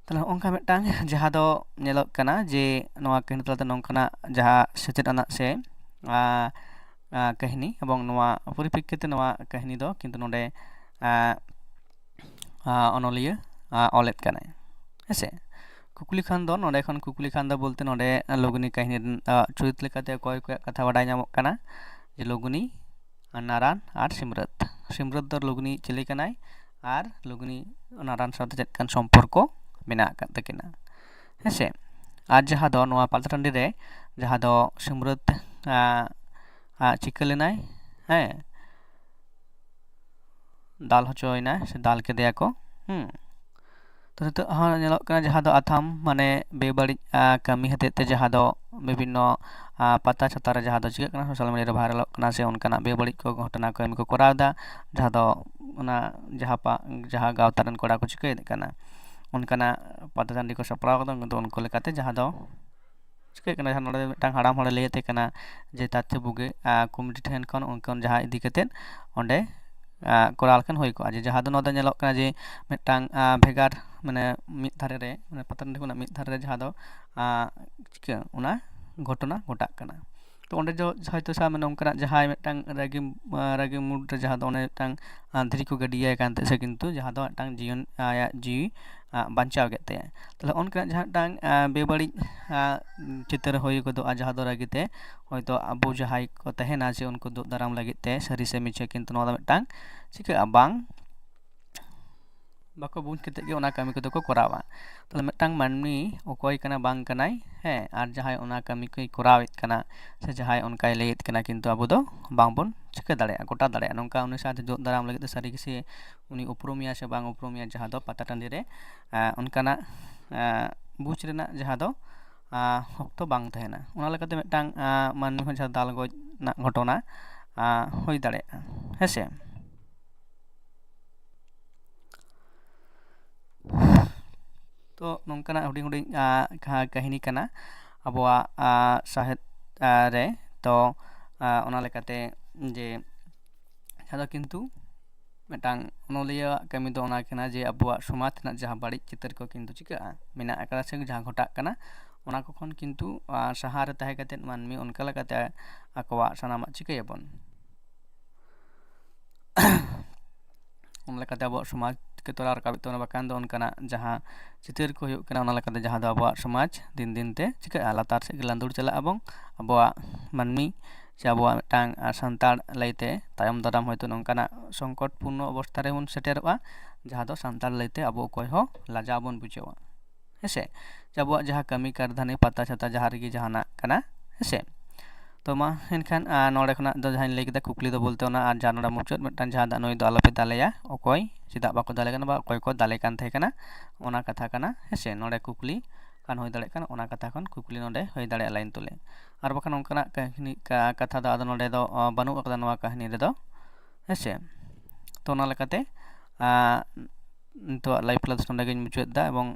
ᱛᱟᱦᱚᱞᱮ ᱱᱚᱜᱼᱚ ᱱᱚᱝᱠᱟ ᱢᱤᱫᱴᱟᱝ ᱡᱟᱦᱟᱸ ᱫᱚ ᱧᱮᱞᱚᱜ ᱠᱟᱱᱟ ᱡᱮ ᱱᱚᱣᱟ ᱠᱟᱹᱦᱱᱤ ᱛᱟᱞᱟᱛᱮ ᱱᱚᱝᱠᱟᱱᱟᱜ ᱡᱟᱦᱟᱸ ᱥᱮᱪᱮᱫ ᱟᱱᱟᱜ ᱥᱮ ᱠᱟᱹᱦᱱᱤ, ᱮᱵᱚᱝ ᱱᱚᱣᱟ ᱯᱚᱨᱤᱯᱨᱮᱠᱠᱷᱤᱛ ᱛᱮ ᱱᱚᱣᱟ ᱠᱟᱹᱦᱱᱤ ᱫᱚ ᱠᱤᱱᱛᱩ ᱱᱚᱰᱮ ᱚᱱᱚᱞᱤᱭᱟᱹ ᱚᱞᱮᱫ ᱠᱟᱱᱟᱭ᱾ ᱦᱮᱸᱥᱮ? ᱠᱩᱠᱞᱤ ᱠᱷᱟᱱ ᱫᱚ, ᱱᱚᱰᱮ ᱠᱷᱚᱱ ᱠᱩᱠᱞᱤ ᱠᱷᱟᱱ ᱫᱚ ᱵᱚᱞᱛᱮ ᱱᱚᱰᱮ ᱞᱩᱜᱽᱱᱤ ᱠᱟᱹᱦᱱᱤ ᱨᱮᱱ ᱪᱩᱨᱤᱛ ᱞᱮᱠᱟᱛᱮ ᱚᱠᱚᱭ ᱠᱚᱣᱟᱜ ᱠᱟᱛᱷᱟ ᱵᱟᱰᱟᱭ ᱧᱟᱢᱚᱜ ᱠᱟᱱᱟ? ᱡᱮ ᱞᱩᱜᱽᱱᱤ, ᱱᱟᱨᱟᱱ ᱟᱨ ᱥᱤᱢᱨᱟᱹᱛ᱾ ᱥᱤᱢᱨᱟᱹᱛ ᱫᱚ ᱞᱩᱜᱽᱱᱤ ᱪᱤᱞᱤ ᱠᱟᱱᱟᱭ ᱟᱨ ᱞᱩᱜᱽᱱᱤ ᱱᱟᱨᱟᱱ ᱥᱟᱶᱛᱮ ᱪᱮᱫ ᱞᱮᱠᱟᱱ ᱥᱚᱢᱯᱚᱨᱠᱚ ᱢᱮᱱᱟᱜ ᱟᱠᱟᱫ ᱛᱟᱹᱠᱤᱱᱟ? ᱦᱮᱸᱥᱮ? ᱟᱨ ᱡᱟᱦᱟᱸ ᱫᱚ ᱱᱚᱣᱟ ᱯᱟᱛᱟ ᱴᱟᱺᱰᱤ ᱨᱮ ᱡᱟᱦᱟᱸ ᱫᱚ ᱥᱤᱢᱨᱟᱹᱛ ᱪᱤᱠᱟᱹ ᱞᱮᱱᱟᱭ, ᱦᱮᱸ, ᱫᱟᱞ ᱦᱚᱪᱚᱭᱮᱱᱟ ᱥᱮ ᱫᱟᱞ ᱠᱮᱫᱮᱭᱟ ᱠᱚ᱾ ᱦᱩᱸ᱾ ᱛᱚ ᱱᱤᱛᱚᱜ ᱦᱚᱸ ᱧᱮᱞᱚᱜ ᱠᱟᱱᱟ ᱡᱟᱦᱟᱸ ᱫᱚ ᱟᱛᱷᱟᱢ, ᱢᱟᱱᱮ ᱵᱮᱵᱟᱹᱲᱤᱡ, ᱟ, ᱠᱟᱹᱢᱤ ᱦᱚᱛᱮᱡ ᱛᱮ ᱡᱟᱦᱟᱸ ᱫᱚ ᱵᱤᱵᱷᱤᱱᱱᱚ, ᱟ, ᱯᱟᱛᱟ ᱪᱷᱟᱛᱟ ᱨᱮ ᱡᱟᱦᱟᱸ ᱫᱚ ᱪᱤᱠᱟᱹᱜ ᱠᱟᱱᱟ, ᱥᱳᱥᱟᱞ ᱢᱤᱰᱤᱭᱟ ᱨᱮ ᱵᱷᱟᱭᱨᱟᱞᱚᱜ ᱠᱟᱱᱟ ᱥᱮ ᱚᱱᱠᱟᱱᱟᱜ ᱵᱮᱵᱟᱹᱲᱤᱡ ᱠᱚ ᱜᱷᱚᱴᱚᱱᱟ ᱠᱟᱹᱢᱤ ᱠᱚ ᱠᱚᱨᱟᱣ ᱮᱫᱟ, ᱡᱟᱦᱟᱸ ᱫᱚ ᱚᱱᱟ ᱡᱟᱦᱟᱸ ᱯᱟ-, ᱡᱟᱦᱟᱸ ᱜᱟᱶᱛᱟ ᱨᱮᱱ ᱠᱚᱲᱟ ᱠᱚ ᱪᱤᱠᱟᱹᱭᱮᱫ ᱠᱟᱱᱟ, ᱚᱱᱠᱟᱱᱟᱜ ᱯᱟᱛᱟ ᱴᱟᱺᱰᱤ ᱠᱚ ᱥᱟᱯᱲᱟᱣ ᱠᱟᱫᱟ, ᱩᱱᱠᱩ ᱫᱚ ᱩᱱᱠᱩ ᱞᱮᱠᱟᱛᱮ ᱡᱟᱦᱟᱸ ᱫᱚ ᱪᱤᱠᱟᱹᱜ ᱠᱟᱱᱟ, ᱡᱟᱦᱟᱸ ᱱᱚᱰᱮ ᱢᱤᱫᱴᱟᱝ ᱦᱟᱲᱟᱢ ᱦᱚᱲᱮ ᱞᱟᱹᱭᱮᱫ ᱛᱟᱦᱮᱸ ᱠᱟᱱᱟ ᱡᱮ ᱛᱟᱨ ᱪᱮ ᱵᱩᱜᱤ, ᱟ, ᱠᱚᱢᱤᱴᱤ ᱴᱷᱮᱱ ᱠᱷᱚᱱ ᱩᱱᱠᱩ ᱡᱟᱦᱟᱸ ᱤᱫᱤ ᱠᱟᱛᱮᱫ ᱚᱸᱰᱮ, ᱟ, ᱠᱚᱨᱟᱣ ᱞᱮᱠᱷᱟᱱ ᱦᱩᱭ ᱠᱚᱜᱼᱟ᱾ ᱡᱮ ᱡᱟᱦᱟᱸ ᱫᱚ ᱱᱚᱣᱟ ᱫᱚ ᱧᱮᱞᱚᱜ ᱠᱟᱱᱟ ᱡᱮ ᱢᱤᱫᱴᱟᱝ, ᱟ, ᱵᱷᱮᱜᱟᱨ, ᱢᱟᱱᱮ ᱢᱤᱫ ᱫᱷᱟᱨᱮ ᱨᱮ, ᱢᱟᱱᱮ ᱯᱟᱛᱟ ᱴᱟᱺᱰᱤ ᱠᱷᱚᱱᱟᱜ ᱢᱤᱫ ᱫᱷᱟᱨᱮ ᱨᱮ ᱡᱟᱦᱟᱸ ᱫᱚ, ᱟ, ᱪᱤᱠᱟᱹ ᱚᱱᱟ ᱜᱷᱚᱴᱚᱱᱟ ᱜᱷᱚᱴᱟᱜ ᱠᱟᱱᱟ᱾ ᱛᱚ ᱚᱸᱰᱮ ᱫᱚ ᱦᱚᱭᱛᱳ ᱥᱟᱵ ᱢᱮ ᱱᱚᱝᱠᱟᱱᱟᱜ ᱡᱟᱦᱟᱸᱭ ᱢᱤᱫᱴᱟᱝ ᱨᱟᱹᱜᱤ, ᱟ, ᱨᱟᱹᱜᱤ ᱢᱩᱰ ᱨᱮ ᱡᱟᱦᱟᱸ ᱫᱚ ᱚᱱᱮ ᱢᱤᱫᱴᱟᱝ, ᱟ, ᱫᱷᱤᱨᱤ ᱠᱚ ᱜᱟᱹᱰᱤᱭᱟᱭ ᱠᱟᱱ ᱛᱟᱦᱮᱸᱫ ᱥᱮ, ᱠᱤᱱᱛᱩ ᱡᱟᱦᱟᱸ ᱫᱚ ᱢᱤᱫᱴᱟᱝ ᱡᱤᱭᱚᱱ, ᱟᱭᱟᱜ ᱡᱤᱣᱤ, ᱟ, ᱵᱟᱧᱪᱟᱣ ᱠᱮᱫ ᱛᱟᱭᱟ᱾ ᱛᱟᱦᱞᱮ ᱚᱱᱠᱟᱱᱟᱜ ᱡᱟᱦᱟᱸ ᱢᱤᱫᱴᱟᱝ, ᱟ, ᱵᱮᱵᱟᱹᱲᱤᱡ, ᱟ, ᱪᱤᱛᱟᱹᱨ ᱦᱩᱭ ᱜᱚᱫᱚᱜᱼᱟ, ᱡᱟᱦᱟᱸ ᱫᱚ ᱨᱟᱹᱜᱤ ᱛᱮ ᱦᱚᱭᱛᱳ ᱟᱵᱚ ᱡᱟᱦᱟᱸᱭ ᱠᱚ ᱛᱟᱦᱮᱱᱟ ᱥᱮ ᱩᱱᱠᱩ ᱫᱩᱜ ᱫᱟᱨᱟᱢ ᱞᱟᱹᱜᱤᱫ ᱛᱮ ᱥᱟᱹᱨᱤ ᱥᱮ ᱢᱤᱪᱷᱟᱹ, ᱠᱤᱱᱛᱩ ᱱᱚᱣᱟ ᱫᱚ ᱢᱤᱫᱴᱟᱝ ᱪᱤᱠᱟᱹᱜᱼᱟ, ᱵᱟᱝ, ᱵᱟᱠᱚ ᱵᱩᱡᱽ ᱠᱟᱛᱮᱫ ᱜᱮ ᱚᱱᱟ ᱠᱟᱹᱢᱤ ᱠᱚᱫᱚ ᱠᱚ ᱠᱚᱨᱟᱣᱟ᱾ ᱛᱟᱦᱞᱮ ᱢᱤᱫᱴᱟᱝ ᱢᱟᱹᱱᱢᱤ ᱚᱠᱚᱭ ᱠᱟᱱᱟ ᱵᱟᱝ ᱠᱟᱱᱟᱭ, ᱦᱮᱸ, ᱟᱨ ᱡᱟᱦᱟᱸᱭ ᱚᱱᱟ ᱠᱟᱹᱢᱤ ᱠᱚᱭ ᱠᱚᱨᱟᱣᱮᱫ ᱠᱟᱱᱟ ᱥᱮ ᱡᱟᱦᱟᱸᱭ ᱚᱱᱠᱟᱭ ᱞᱟᱹᱭᱮᱫ ᱠᱟᱱᱟ, ᱠᱤᱱᱛᱩ ᱟᱵᱚ ᱫᱚ ᱵᱟᱝᱵᱚᱱ ᱪᱤᱠᱟᱹ ᱫᱟᱲᱮᱭᱟᱜᱼᱟ, ᱜᱚᱴᱟ ᱫᱟᱲᱮᱭᱟᱜᱼᱟ᱾ ᱱᱚᱝᱠᱟ ᱩᱱᱤ ᱥᱟᱶᱛᱮ ᱡᱳᱜ ᱫᱟᱨᱟᱢ ᱞᱟᱹᱜᱤᱫ ᱛᱮ ᱥᱟᱹᱨᱤ ᱜᱮ ᱥᱮ ᱩᱱᱤ ᱩᱯᱨᱩᱢᱮᱭᱟ ᱥᱮ ᱵᱟᱝ ᱩᱯᱨᱩᱢᱮᱭᱟ, ᱡᱟᱦᱟᱸ ᱫᱚ ᱯᱟᱛᱟ ᱴᱟᱺᱰᱤ ᱨᱮ, ᱮᱸ, ᱚᱱᱠᱟᱱᱟᱜ, ᱮᱸ, ᱵᱩᱡᱽ ᱨᱮᱱᱟᱜ ᱡᱟᱦᱟᱸ ᱫᱚ, ᱮᱸ, ᱚᱠᱛᱚ ᱵᱟᱝ ᱛᱟᱦᱮᱱᱟ᱾ ᱚᱱᱟ ᱞᱮᱠᱟᱛᱮ ᱢᱤᱫᱴᱟᱝ, ᱮᱸ, ᱢᱟᱹᱱᱢᱤ ᱦᱚᱸ ᱡᱟᱦᱟᱸ ᱫᱟᱞ ᱜᱚᱡ ᱨᱮᱱᱟᱜ ᱜᱷᱚᱴᱚᱱᱟ, ᱮᱸ, ᱦᱩᱭ ᱫᱟᱲᱮᱭᱟᱜᱼᱟ, ᱦᱮᱸ ᱥᱮ᱾ ᱛᱚ ᱱᱚᱝᱠᱟᱱᱟᱜ ᱦᱩᱰᱤᱧ ᱦᱩᱰᱤᱧ, ᱟ, ᱠᱟᱦᱟ-, ᱠᱟᱹᱦᱱᱤ ᱠᱟᱱᱟ ᱟᱵᱚᱣᱟᱜ, ᱟ, ᱥᱟᱶᱦᱮᱫ, ᱟ, ᱨᱮ᱾ ᱛᱚ, ᱟ, ᱚᱱᱟ ᱞᱮᱠᱟᱛᱮ ᱡᱮ ᱡᱟᱦᱟᱸ ᱫᱚ ᱠᱤᱱᱛᱩ ᱢᱤᱫᱴᱟᱝ ᱚᱱᱚᱞᱤᱭᱟᱹᱣᱟᱜ ᱠᱟᱹᱢᱤ ᱫᱚ ᱚᱱᱟ ᱠᱟᱱᱟ ᱡᱮ ᱟᱵᱚᱣᱟᱜ ᱥᱚᱢᱟᱡᱽ ᱨᱮᱱᱟᱜ ᱡᱟᱦᱟᱸ ᱵᱟᱹᱲᱤᱡ ᱪᱤᱛᱟᱹᱨ ᱠᱚ ᱠᱤᱱᱛᱩ ᱪᱤᱠᱟᱹᱜᱼᱟ, ᱢᱮᱱᱟᱜ ᱟᱠᱟᱫᱟ ᱥᱮ ᱡᱟᱦᱟᱸ ᱜᱷᱚᱴᱟᱜ ᱠᱟᱱᱟ, ᱚᱱᱟ ᱠᱚ ᱠᱷᱚᱱ ᱠᱤᱱᱛᱩ, ᱟ, ᱥᱟᱦᱟ ᱨᱮ ᱛᱟᱦᱮᱸ ᱠᱟᱛᱮᱫ ᱢᱟᱹᱱᱢᱤ ᱚᱱᱠᱟ ᱞᱮᱠᱟᱛᱮ ᱟᱠᱚᱣᱟᱜ ᱥᱟᱱᱟᱢᱟᱜ ᱪᱤᱠᱟᱹᱭᱟᱵᱚᱱ᱾ ᱚᱱᱟ ᱞᱮᱠᱟᱛᱮ ᱟᱵᱚᱣᱟᱜ ᱥᱚᱢᱟᱡᱽ ᱛᱮ ᱛᱚᱨᱟᱣ ᱨᱟᱠᱟᱵ ᱦᱩᱭᱩᱜ ᱛᱟᱵᱚᱱᱟ, ᱵᱟᱠᱷᱟᱱ ᱫᱚ ᱚᱱᱠᱟᱱᱟᱜ ᱡᱟᱦᱟᱸ ᱪᱤᱛᱟᱹᱨ ᱠᱚ ᱦᱩᱭᱩᱜ ᱠᱟᱱᱟ, ᱚᱱᱟ ᱞᱮᱠᱟᱛᱮ ᱡᱟᱦᱟᱸ ᱫᱚ ᱟᱵᱚᱣᱟᱜ ᱥᱚᱢᱟᱡᱽ ᱫᱤᱱ ᱫᱤᱱ ᱛᱮ ᱪᱤᱠᱟᱹᱜᱼᱟ, ᱞᱟᱛᱟᱨ ᱥᱮᱫ ᱜᱮ ᱞᱟᱸᱫᱩᱲ ᱪᱟᱞᱟᱜ ᱟᱵᱚᱱ᱾ ᱟᱵᱚᱣᱟᱜ ᱢᱟᱹᱱᱢᱤ ᱥᱮ ᱟᱵᱚᱣᱟᱜ ᱢᱤᱫᱴᱟᱝ, ᱟ, ᱥᱟᱱᱛᱟᱲ ᱞᱟᱹᱭᱛᱮ ᱛᱟᱭᱚᱢ ᱫᱟᱨᱟᱢ ᱦᱚᱭᱛᱳ ᱱᱚᱝᱠᱟᱱᱟᱜ ᱥᱚᱝᱠᱚᱴ ᱯᱩᱨᱱᱚ ᱚᱵᱚᱥᱛᱷᱟ ᱨᱮᱵᱚᱱ ᱥᱮᱴᱮᱨᱚᱜᱼᱟ, ᱡᱟᱦᱟᱸ ᱫᱚ ᱥᱟᱱᱛᱟᱲ ᱞᱟᱹᱭᱛᱮ ᱟᱵᱚ ᱚᱠᱚᱭ ᱦᱚᱸ ᱞᱟᱡᱟᱣ ᱵᱚᱱ ᱵᱩᱡᱷᱟᱹᱣᱟ, ᱦᱮᱸᱥᱮ? ᱡᱮ ᱟᱵᱚᱣᱟᱜ ᱡᱟᱦᱟᱸ ᱠᱟᱹᱢᱤ ᱠᱟᱨᱫᱷᱟᱹᱱᱤ, ᱯᱟᱛᱟ ᱪᱷᱟᱛᱟ, ᱡᱟᱦᱟᱸ ᱨᱮᱜᱮ ᱡᱟᱦᱟᱱᱟᱜ ᱠᱟᱱᱟ, ᱦᱮᱸᱥᱮ? ᱛᱚ ᱢᱟ ᱮᱱᱠᱷᱟᱱ ᱱᱚᱰᱮ ᱠᱷᱚᱱᱟᱜ ᱫᱚ ᱡᱟᱦᱟᱸᱧ ᱞᱟᱹᱭ ᱠᱮᱫᱟ ᱠᱩᱠᱞᱤ ᱫᱚ ᱵᱚᱞᱛᱮ ᱚᱱᱟ ᱟᱨ ᱡᱟᱦᱟᱸ ᱱᱚᱰᱮ ᱢᱩᱪᱟᱹᱫ ᱢᱤᱫᱴᱟᱝ ᱡᱟᱦᱟᱸ ᱫᱚ ᱱᱩᱭ ᱫᱚ ᱟᱞᱚᱯᱮ ᱫᱟᱞᱮᱭᱟ, ᱚᱠᱚᱭ ᱪᱮᱫᱟᱜ ᱵᱟᱠᱚ ᱫᱟᱞᱮ ᱠᱟᱱᱟ ᱵᱟ ᱚᱠᱚᱭ ᱠᱚ ᱫᱟᱞᱮ ᱠᱟᱱ ᱛᱟᱦᱮᱸ ᱠᱟᱱᱟ, ᱚᱱᱟ ᱠᱟᱛᱷᱟ ᱠᱟᱱᱟ᱾ ᱦᱮᱸ ᱥᱮ, ᱱᱚᱰᱮ ᱠᱩᱠᱞᱤ ᱠᱷᱟᱱ ᱦᱩᱭ ᱫᱟᱲᱮᱭᱟᱜ ᱠᱟᱱᱟ, ᱚᱱᱟ ᱠᱟᱛᱷᱟ ᱠᱷᱚᱱ ᱠᱩᱠᱞᱤ ᱱᱚᱰᱮ ᱦᱩᱭ ᱫᱟᱲᱮᱭᱟᱜᱼᱟ ᱞᱟᱭᱤᱱ ᱛᱩᱞᱟᱹ᱾ ᱟᱨ ᱵᱟᱠᱷᱟᱱ ᱚᱱᱠᱟᱱᱟᱜ ᱠᱟᱹᱦᱱᱤ ᱠᱟᱛᱷᱟ ᱫᱚ ᱟᱫᱚ ᱱᱚᱰᱮ ᱫᱚ ᱵᱟᱹᱱᱩᱜ ᱟᱠᱟᱫᱟ ᱱᱚᱣᱟ ᱠᱟᱹᱦᱱᱤ ᱨᱮᱫᱚ᱾ ᱦᱮᱸ ᱥᱮ, ᱛᱚ ᱚᱱᱟ ᱞᱮᱠᱟᱛᱮ ᱱᱤᱛᱚᱜ ᱞᱟᱭᱤᱵᱷ ᱠᱞᱟᱥ ᱱᱚᱰᱮ ᱜᱤᱧ ᱢᱩᱪᱟᱹᱫ ᱮᱫᱟ ᱮᱵᱚᱝ